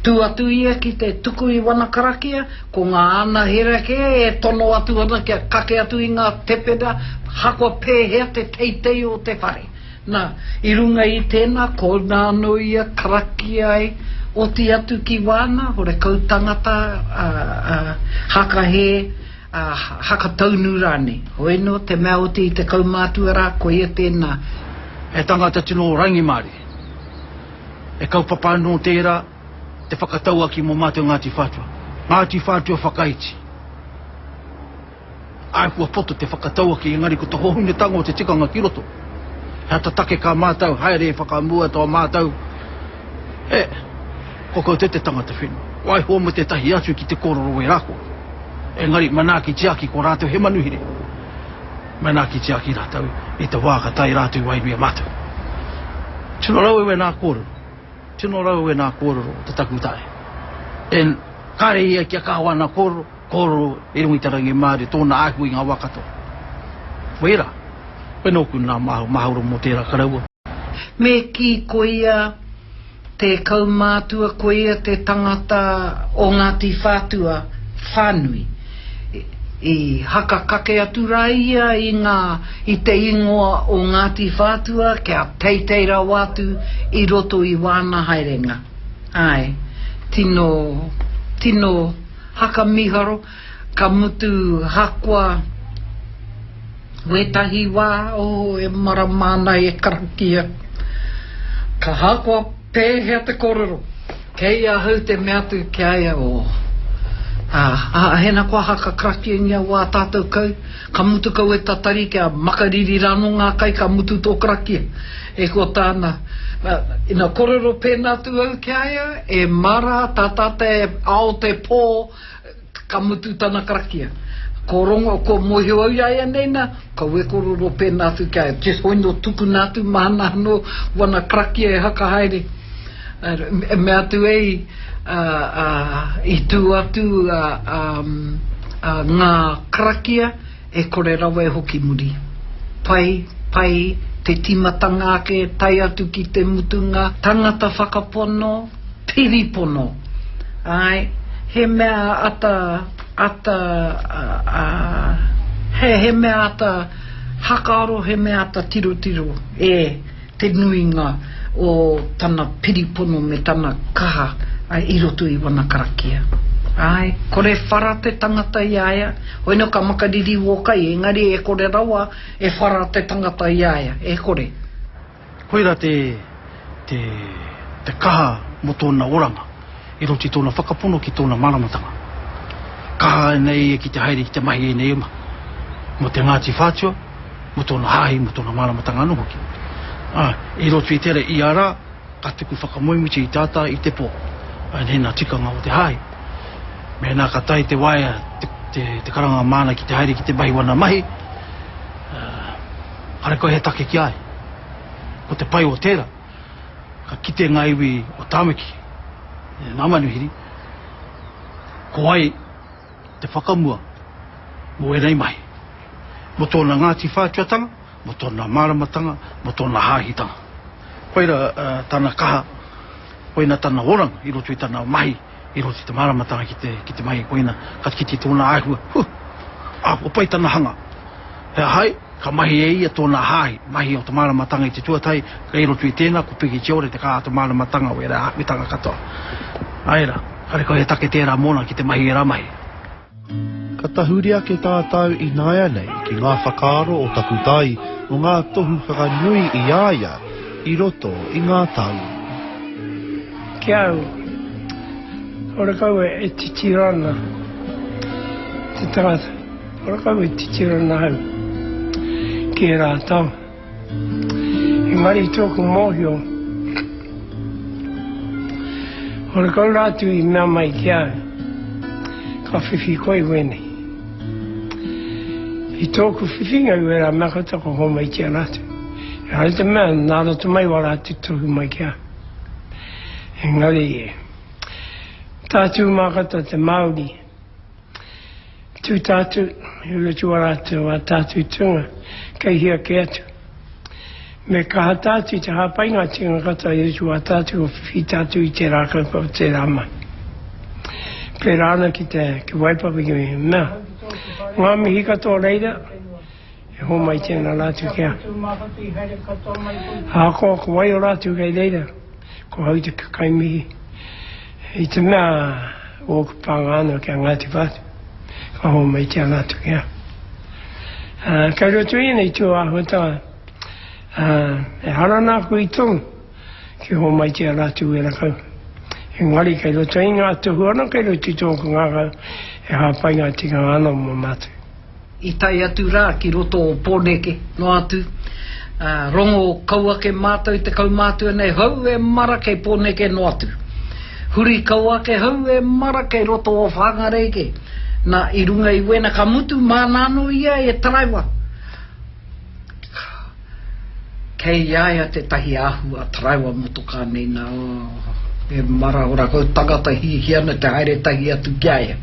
Tū atu ia ki te tuku i wana karakia, ko ngā anahera kē e tono atu ana kia kake atu i ngā tepena, hakoa pēhea te teitei o te whare. Na, i runga i tēnā, kōna anō ia karakia ai, oti atu ki wāna, horekau tangata, ā, ā, hakahē, ā, hakataunu rānei. Hoi nō, te mea oti i te kaumātua rā, koia tēnā. He tangata tino rangimārie. He kaupapa anō tērā te whakatauaki mō mātou Ngāti Whātua. Ngāti Whātua whakaiti. Āe, kua poto te whakatauaki, engari ko te hohunetanga o te tikanga ki roto. He ata take kā mātau haere whakamua tō mātau, e, ko koutou te tangata whenua. Waiho mo tētahi atu ki te kōrero wērā kōrero. Engari, manaaki tiaki ko rātou he manuhiri. Manaaki tiaki rātou i te wā ka tae rātou i waenganui i a mātou. Tino rawe wēnā kōrero. Tino rawe wēnā kōrero o te takutai. And, kāre ia kia kaha wāna kōrero. Kōrero i runga i te rangimārie tōna āhua i ngā wā katoa. Wera, koe nōku nā mahoro mō tērā karaua. Me kī koia te kaumātua, koia te tangata o Ngāti Whātua whānui. I hakakake atu rā ia i ngā, i te ingoa o Ngāti Whātua kia teitei rawa atu i roto i wāna haerenga. Āe, tino, tino Haka miharo, ka mutu hakoa wetahi wā, oh, e marama ana e karakia. Ka hakoa pēhea te korero, kei ahau te mea atu ki a ia, oh, ā, ā, hena koa haka karakiangia wā tātou kau, ka mutu kau e tatari kia makariri rānō ngā kai ka mutu tō karakia. E ko tāna, ina korero pēnā atu au ki a ia, e mara, tata te ao te pō, ka mutu tana karakia. Ko rongo, ko mōhio au i a ia nei na, kau e korero pēnā atu ki a ia, just hoi no tukuna atu māna anō wana karakia e haka haere. E mea atu ei, i tū atu ngā karakia e kore rawa e hoki muri. Pai, pai te tīmatanga ake, tae atu ki te mutunga, tangata whakapono, piripono. Āe, he mea ata, ata, he, he mea ata hakaaro, he mea ata tirotiro, e. te nuinga o tana piripono me tana kaha i roto i wana karakia. Ae, kore whara te tangata i a ia, hoino ka makariri wo kai, engari e kore rawa e whara te tangata i a ia, e kore. Koira te, te, te kaha mo tōna oranga, i roto i tōna whakapono ki tōna māramatanga. Kaha nei ia ki te haere ki te mahi ēnei uma, mo te Ngāti Whātua, mō tōna hāhi, mō tōna māramatanga anō hoki. Ā, i roto i tērā, ia rā, ka tuku whakamoemiti i te ata, i te pō. Ā, nā tikanga o te hāhi. Mēnā ka tae te waea, te, te, te karanga māna ki te haere ki te mahi wana mahi, ā, karekau he take ki a ia. Ko te pai o tērā, ka kite ngā iwi o Tāmaki, ngā manuhiri, ko wai te whakamua mō ēnei mahi, mō tōna Ngāti Whātuatanga, mō tōna māramatanga, mō tōna hāhitanga. Koira tana kaha, koina tana oranga i roto i tana mahi, i roto i te māramatanga ki te, ki te mahi, koina ka kite i tōna āhua, huh, āhua pai tana hanga. He aha ai? Ka mahi e ia tōna hāhi, mahi o te māramatanga i te tuatahi, kei roto i tēnā, ko Pikitia-ore te kaha o te māramatanga o ērā āhuatanga katoa. Āe rā, karekau he take tērā mōna ki te mahi ērā mahi. Ka tahuri ake tātou ināianei ki ngā whakaaro o taku tai mō ngā tohu whakanui i a ia i roto i ngā tau. Ki a au, horekau e titiro ana te tangata. Horekau e titiro ana au ki ērā tau. Engari i tōku mōhio, horekau rātou i mea mai ki a au, ka whiwhi koe i wēnei. I tōku whiwhinga i wērā mea katoa ka homaitia rātou. Ehara i te mea nā roto mai wā rātou tohu mai ki a au. Engari, tātū mā katoa te Māori, Tū tātou, i roto i wā rātou, wā tātou tūnga, kei hea kē atu. Me kaha tātou te hāpai ngā tikanga katoa i roto i wā tātou, kua whiwhi tātou i tērā kaupapa, tērā mahi. Pērā ana ki te, ki Waipapa, ki mea. Ngā mihi katoa reira, e hōmai tēnā rātou ki a. Ahakoa ko wai o rātou kei reira, ko hau te kaimihi. I te mea ōku pānga anō ki a Ngāti Whātua, ka hōmai ki a rātou ki a. Kei roto i ēnei tū āhuatanga, ehara nāku i tohu ki hōmai ki a rātou ērā kau. Engari kei roto i ngā tohu anō kei roto i tōku ngākau e hāpai ngā tikanga anō mō mātou. I tae atu rā ki roto o Pōneke noa atu, ā, rongo kau ake mātou te kaumātua nei, hau e mara kei Pōneke noa atu. Huri kau ake, hau e mara kei roto o Whangarei kē. Nā, i runga i wēnā, ka mutu māna anō ia e taraiwa. Kei a ia tētahi āhua taraiwa motokā nei nā, oh, e mara ora kau tangata hiahia ana te haere tahi atu ki a ia.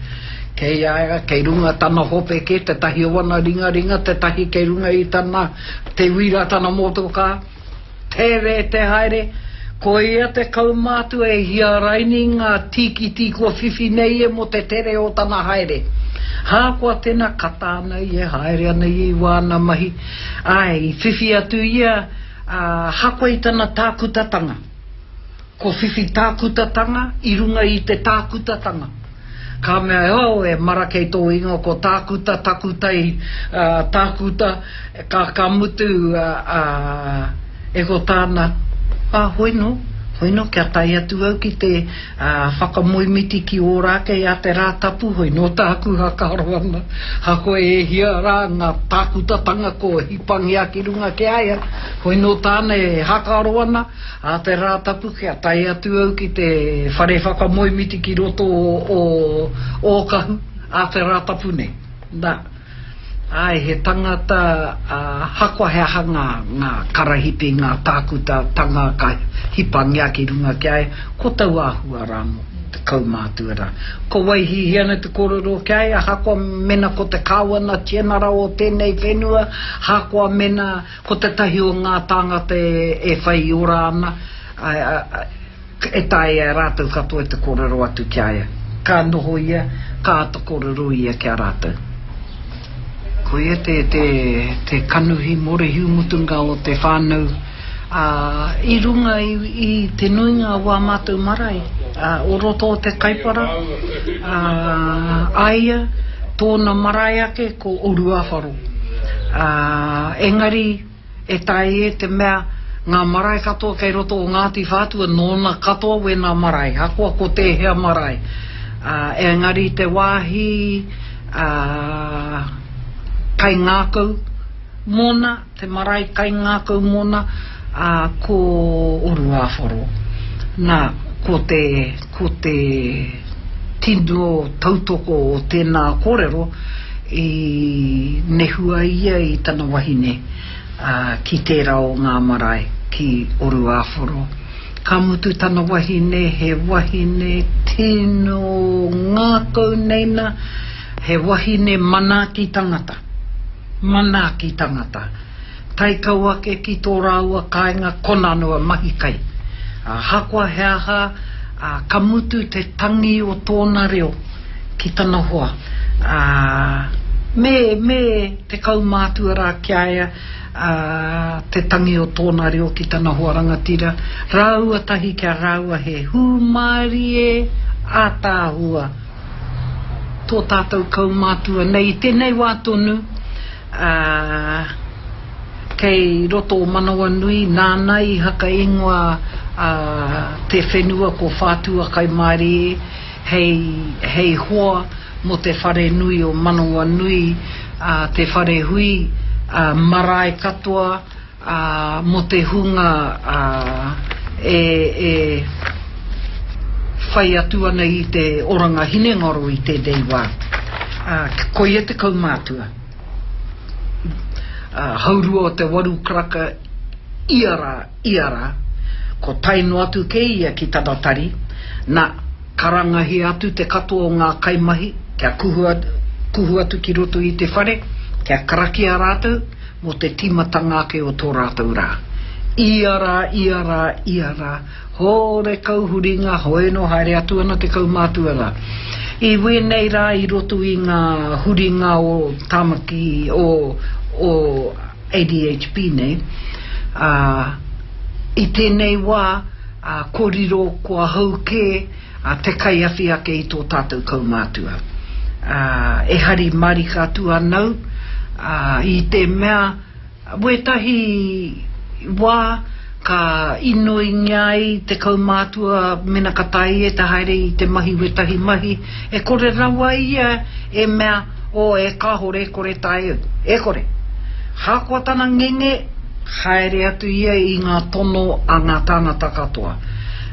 Kei a ia, kei runga tana hope kē, tētahi o ana ringaringa, tētahi kei runga i tana, te wira tana motokā. Tere te haere, ko ia te kaumātua e hia raini ngā tīkiti kua whiwhi nei ia mō te tere o tana haere. Hākoa tēnā, kata ana ia, haere ana ia i wāna mahi, āe, i whiwhi atu ia, ā, hakoa i tana tākutatanga. Kua whiwhi tākutatanga i runga i te tākutatanga. Ka mea, oh, e mara kei tō ingoa ko tākuta, takutai, ā, tākuta, ka, ka mutu, ā, ā, e ko tāna, ā, hoi nō, hoi nō, kia tae atu au ki te, ā, whakamoemiti ki Ōrākei a te Rātapu, hoi nō tāku whakaaro ana, hakoa e hia rā ngā tākutatanga ko hipangia ki runga ki a ia, hoi nō tāna e hakaaro ana, Ā te Rātapu kia tae atu au ki te whare whakamoemiti ki roto o Ōkahu ā te Rātapu nei. Nā. Āe, he tangata, ā, hakoa he aha ngā, ngā karahipi, ngā tākuta tanga ka hipangia ki runga ki a ia, ko taua āhua rā anō, te kaumātua rā. Ko wai hihi ana te kōrero ki a ia, ahakoa mena ko te Kāwana Tianara o tēnei whenua, ahakoa mena ko tētahi o ngā tāngata e, e whai ora ana, āe, ā, E taea e rātou katoa te kōrero atu ki a ia. Ka noho ia, ka āta kōrero ia ki a rātou. Ko ia te, te, te kanuhi mōrehu mutunga o te whānau, ā, i runga i, i te nuinga o ā mātou marae, ā, o roto o te Kaipara, ā, a ia, tōna marae ake ko Oruawharo. Ā, engari, E taea e te mea, ngā marae katoa kei roto o Ngāti Whātua nōna katoa wēnā marae, hakoa ko tēhea marae. Ā, engari te wāhi, ā, kaingākau mōna, te marae kaingākau mōna, ā, ko Oruawharo. Nā, ko te, ko te tino tautoko o tēnā kōrero, I nehua ia i tana wahine ki tērā o ngā marae, ki Oruawharo. Ka mutu tana wahine, he wahine tino ngākau nei na, he wahine manaaki tangata, manaaki tangata. Tae kau ake ki tō rāua kāinga kona noa mahi kai. Ahakoa he aha, ka mutu te tangi o tōna reo ki tana hoa, ā, me, me te kaumātua rā ki a ia, ā, te tangi o tōna reo ki tana hoa rangatira, rāua tahi ki a rāua he hūmārie ātaahua tō tātou kaumātua nei i tēnei wā tonu, ā, kei roto o Manawanui, nāna i haka ingoa a te whenua ko Whātua Kaimārie hei, hei hoa mō te whare nui o Manawanui, ā, te whare hui, ā, marae katoa, ā, mō te hunga, ā, e, e whai atu ana i te oranga hinengaro i tēnei wā. Ā, koia te kaumātua. Ā, haurua o te waru karaka ia rā, ia rā, ko tae noa atu kē ia ki tana tari, na, karangahia atu te katoa o ngā kaimahi kia kuhu, kuhu atu ki roto i te whare, kia karakia rātou mō te tīmatanga ake o tō rātou rā. Ia rā, ia rā, ia rā, Horekau huringa, hoeno haere atu ana te kaumātua rā. I wēnei rā i roto i ngā huringa o Tāmaki, o, o ADHB nei, ā, i tēnei wā, ā, ko riro ko ahau kē, ā, te kaiawhi ake i tō tātou kaumātua. Ā, e hari marika atu ana au, ā, i te mea, Wētahi wā ka inoingia ai te kaumātua mena ka taea ia te haere i te mahi wētahi mahi, e kore rawa ia e mea, oh e kāore e kore taea au. E kore. Ahakoa tana ngenge, haere atu ia i ngā tono a ngā tāngata katoa.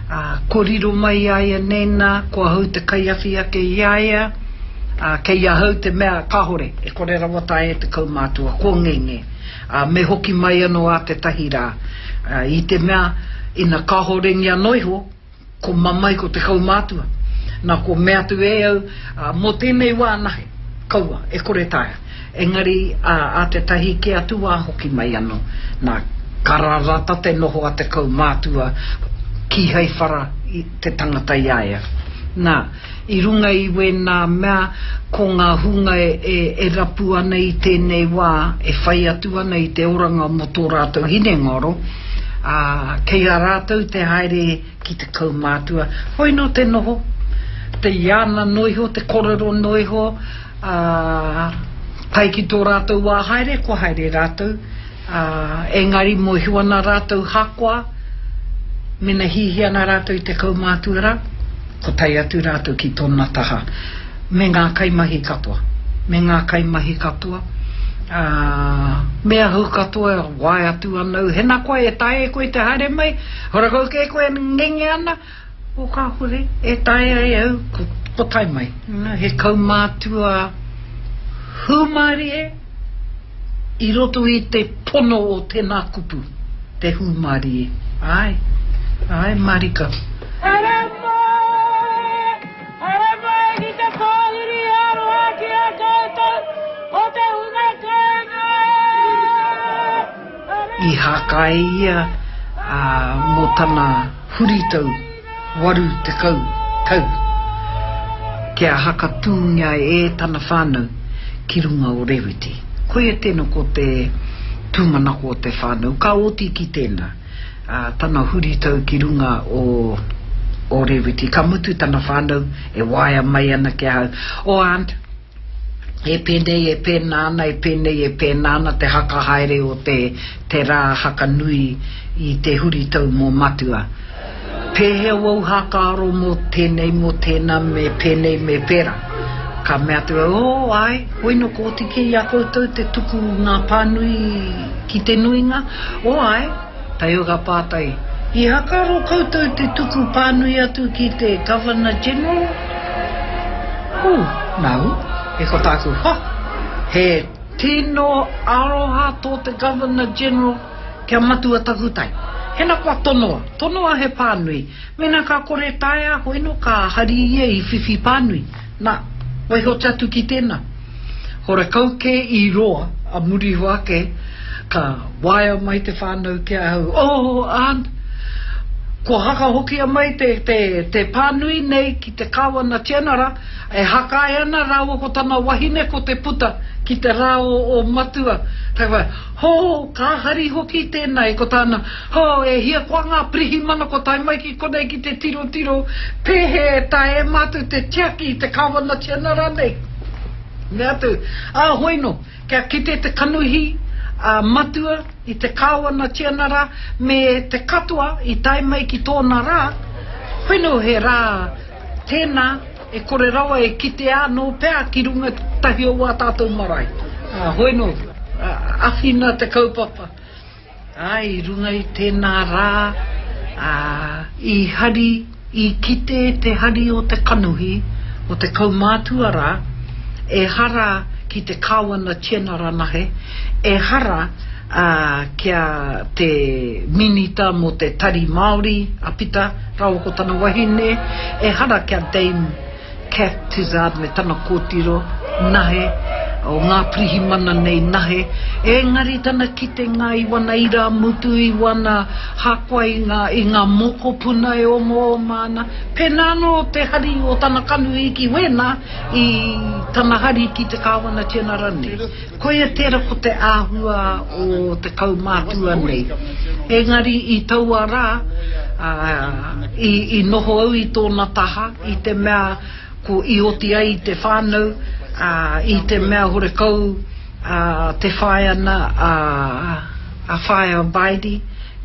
Ā, ko riro mai i a ia nēnā, ko ahau te kaiawhi ake i a ia, Ā, kei ahau te mea kāore e kore rawa taea e te kaumātua, kua ngenge, ā, me hoki mai anō ā tētahi rā, ā, i te mea, ina kāhorengia noa iho, ko mamae ko te kaumātua. Nā, ko mea atu e au, ā, mō tēnei wā anahe, kaua, e kore taea. Engari, ā, ā tētahi kē atu wā hoki mai anō. Nā, ka rarata te noho a te kaumātua, kīhai whara i te tangata i a ia. Nā, I runga i wēnā mea, ko ngā hunga e rapu ana i tēnei wā, e whai atu ana i te oranga mō tō rātou hinengaro, ā, kei a rātou te haere ki te kaumātua, hoi nō te noho, te iana noa iho, te korero noa iho, ā, tae ki tō rātou wā haere, kua haere rātou, ā, engari mōhio ana rātou hakoa, mena hiahia ana rātou i te kaumātua rā, ko tae atu rātou ki tōna taha, me ngā kaimahi katoa, me ngā kaimahi katoa, ā, me ahau katoa e wae atu ana au, hena koa e taea e koe te haere mai, horakau kē koe e ngenge ana, O kāhore e taea e au, ko, ko tae mai. He kaumātua hūmārie. I roto i te pono o tēnā kupu, te hūmārie. Āe, āe mārika. Haere mai, haere mai ki te pōhiri aroha ki a koutou o te hunga kāinga. I hākai ia mō tana huritau 80 tau kia hakatūngia e tana whānau ki runga o Rewiti. Koia tēnā ko te tūmanako o te whānau, ka oti ki tēnā, tana huritau ki runga o o Rewiti. Ka mutu tana whānau e waea mai ana ki ahau, Oh aunt, E pēnei, e pēnā ana, e pēnei, e pēnā ana te haka haere o te, te rā haka nui i te huritau mō Matua. Pēhea wau hākaaro mō tēnei, mō tēnā, me pēnei, me pērā? Ka mea atu au, Oh, āe, hoino ko oti kē i a koutou te tuku ngā pānui ki te nuinga? Oh, āe. Taio ka pātai, I hakaro koutou te tuku pānui atu ki te Governor General? Ooh, no. E ko tāku, ha! He tino aroha tō te Governor General kia Matua Takutai. Hena kua tonoa, tonoa he pānui. Mena ka kore taea, hoino ka hari ia i whiwhi pānui. Na, waihotia atu ki tēnā. Horekau kē i roa, a muri iho ake, ka waea mai te whānau ki ahau, Oh, aunt, kua hakahokia mai te, te, te pānui nei ki te Kāwana Tianara, e hakae ana rāua ko tana wahine ko te puta ki te rā o, o Matua. Ka whai, Ho, ka hari hoki tēnā, e ko tāna, Ho, e hia koa ngā pirihimana kua tae mai ki konei ki te tirotiro, pēhea e taea e mātou te tiaki i te Kāwana Tianara nei? Mea atu, ā, hoino, kia kite te kanohi a Matua i te Kāwana Tianara me te katoa i tae mai ki tōna rā, hoino he rā tēnā e kore rawa e kitea anō pea ki runga tahi o wā tātou marae. Ā, hoino, awhina te kaupapa. Ā, i runga i tēnā rā, ā, i hari, i kite te hari o te kanohi o te kaumātua rā, ehara ki te Kāwana Tianara nahe, ehara, ā, ki a te Minita mō te Tari Māori, a Pita rāua ko tana wahine, ehara ki a Dame Kath Tizard me tana kōtiro, nahe, o ngā pirihimana nei nahe, engari tana kitenga i wana irāmutu, i wana hākoa i ngā, i ngā mokopuna e omaoma ana, pēnā anō te hari o tana kanohi ki wēnā i tana hari ki te Kāwana Tianara nei. Koia tērā ko te āhua o te kaumātua nei. Engari i taua rā, i, i noho au i tōna taha, i te mea ko i oti ai i te whānau, ā, i te mea horekau ā, te whaea na, a, a Whaea Vaidi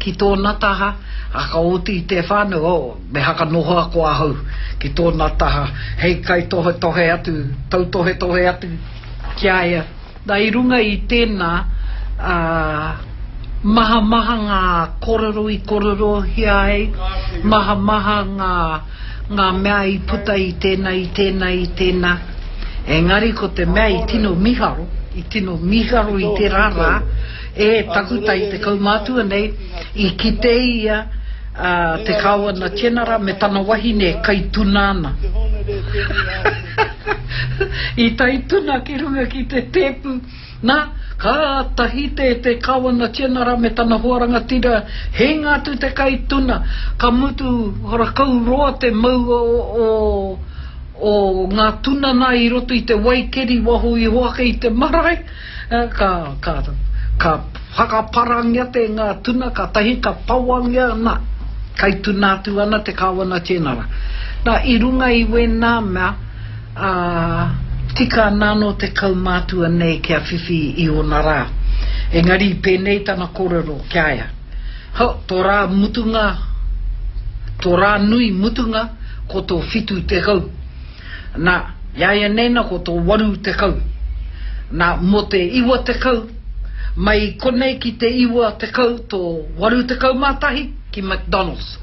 ki tōna taha, ā, ka oti i te whānau, oh, me hakanoho ko ahau ki tōna taha, hei kaitohetohe atu, tautohetohe atu ki a ia. Na, i runga i tēnā, ā, mahamaha ngā kōrero i kōrerohia ai, mahamaha ngā, ngā mea i puta i tēnā, i tēnā, i tēnā. Engari ko te mea i tino miharo, i tino miharo i tērā rā, e takutai te kaumātua nei, i kite ia, ā, te Kāwana Tianara me tana wahine e kai tuna ana. I tae tuna ki runga ki te tēpu, nā, kātahi te, te Kāwana Tianara me tana hoa rangatira, hēnga atu te kai tuna, ka mutu horakau roa te mau o, o, o ngā tuna nā i roto i te wai keri waho iho ake i te marae. Ka, ka, ka whakaparangia te ngā tuna, kātahi ka pawangia, nā, kai tuna atu ana te Kāwana Tienara. Nā, i runga i wēnā mea, ā, tika ana anō te kaumātua nei kia whiwhi i ōna rā. Engari i pēnei tana kōrero ki a ia, Ho, tō rā mutunga, tō rā nui mutunga, ko tō 70. Nā, i a ia nei nā ko tō 80. Nā, mō te 90, mai i konei ki te 90 tō 81 ki McDonald's.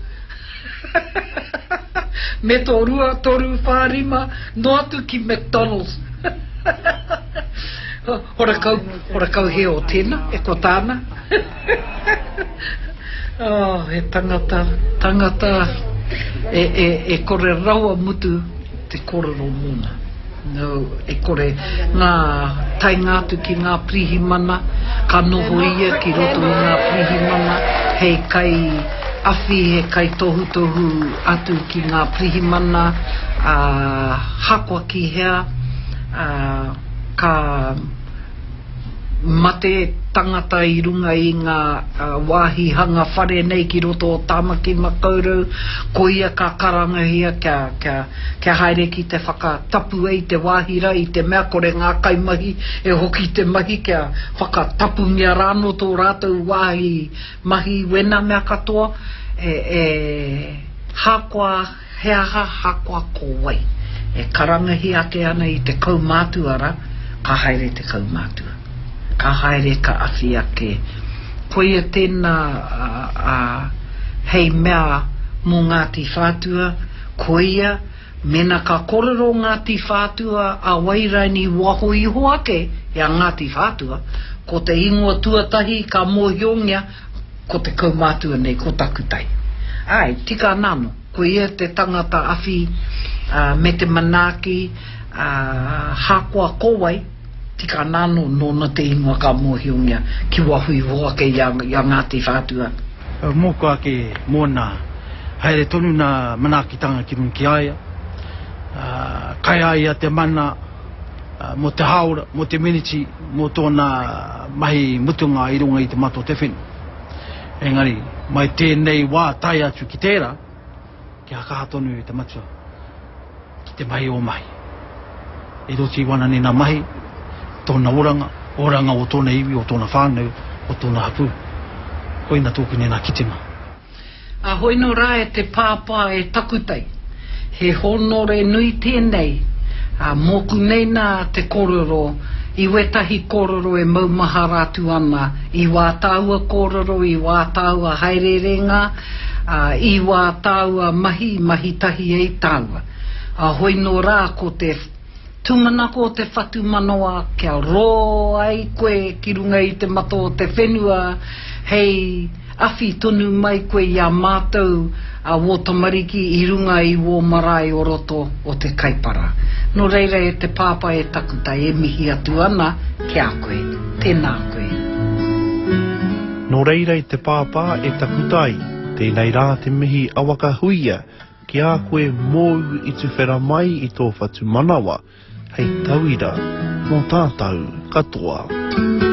Me tō rua, toru, whā, rima, noa atu ki McDonald's. Horakau, horakau he o tēnā, e ko tāna. Oh, he tangata, tangata e, e, e kore rawa mutu te kōrero mōna. No, e kore ngā taenga atu ki ngā pirihimana, ka noho ia ki roto i ngā pirihimana hei kai awhi, he kai tohutohu atu ki ngā pirihimana, ā, hakoa ki hea, ā, ka mate tangata i runga i ngā wāhi hanga whare nei ki roto o Tāmaki Makaurau, koia ka karangahia kia, kia, kia haere ki te whakatapu ai te wāhi rā i te mea kore ngā kaimahi e hoki te mahi kia whakatapungia rānō tō rātou wāhi mahi wēnā mea katoa e, e hākoa He aha hakoa ko wai e karangahia ake ana i te kaumātua ra, ka haere te kaumātua. Ka haere ka awhi ake. Koia tēnā a, hei mea mō Ngāti Whātua, koia, mena ka korero Ngāti Whātua a Wairaini waho iho ake i a Ngāti Whātua, ko te ingoa tuatahi ka mōhiongia, Ko te kaumātua nei, ko Takutai. Āe, tika ana anō. Ko ia te tangata awhi me te manaaki, ā, hākoa ko wai, tika ana anō, nōna te ingoa ka mōhiongia ki waho iho ake i a, i a Ngāti Whātua. Mōku ake mōna, haere tonu nā manaakitanga ki runga ki a ia, ā, kai a ia te mana, mō te hāora, mō te miniti, mō tōna mahi mutunga i runga i te mata o te whenua. Engari, mai tēnei wā tae atu ki tērā, kia kaha tonu te matua ki te mahi ō mahi. I roto i wana nena mahi, tōna oranga, oranga o tōna iwi, o tōna whānau, o tōna hapū. Koina tōku nena kitenga. A hoino rā e te pāpā e Takutai, he hōnore nui tēnei, ā, mōku nei nā te kōrero, i wētahi kōrero e maumahara atu ana i wā tāua kōrero, i wā tāua haereerenga, ā, i wā tāua mahi, mahi tahi ai tāua. A hoino rā ko te. Tūmanako o te whatumanawa kia rō ai koe ki runga i te mata o te whenua hei awhi tonu mai koe i a mātou a wō tamariki i runga i wō marae o roto o te Kaipara. Nō reira e te Pāpā e Takutai e mihi atu ana ki a koe. Tēnā koe. Nō reira e te Pāpā e Takutai, tēnei rā te mihi a Waka Huia Ki a koe mōu i tuwhera mai i tō whatumanawa hei tauira mō tātou katoa.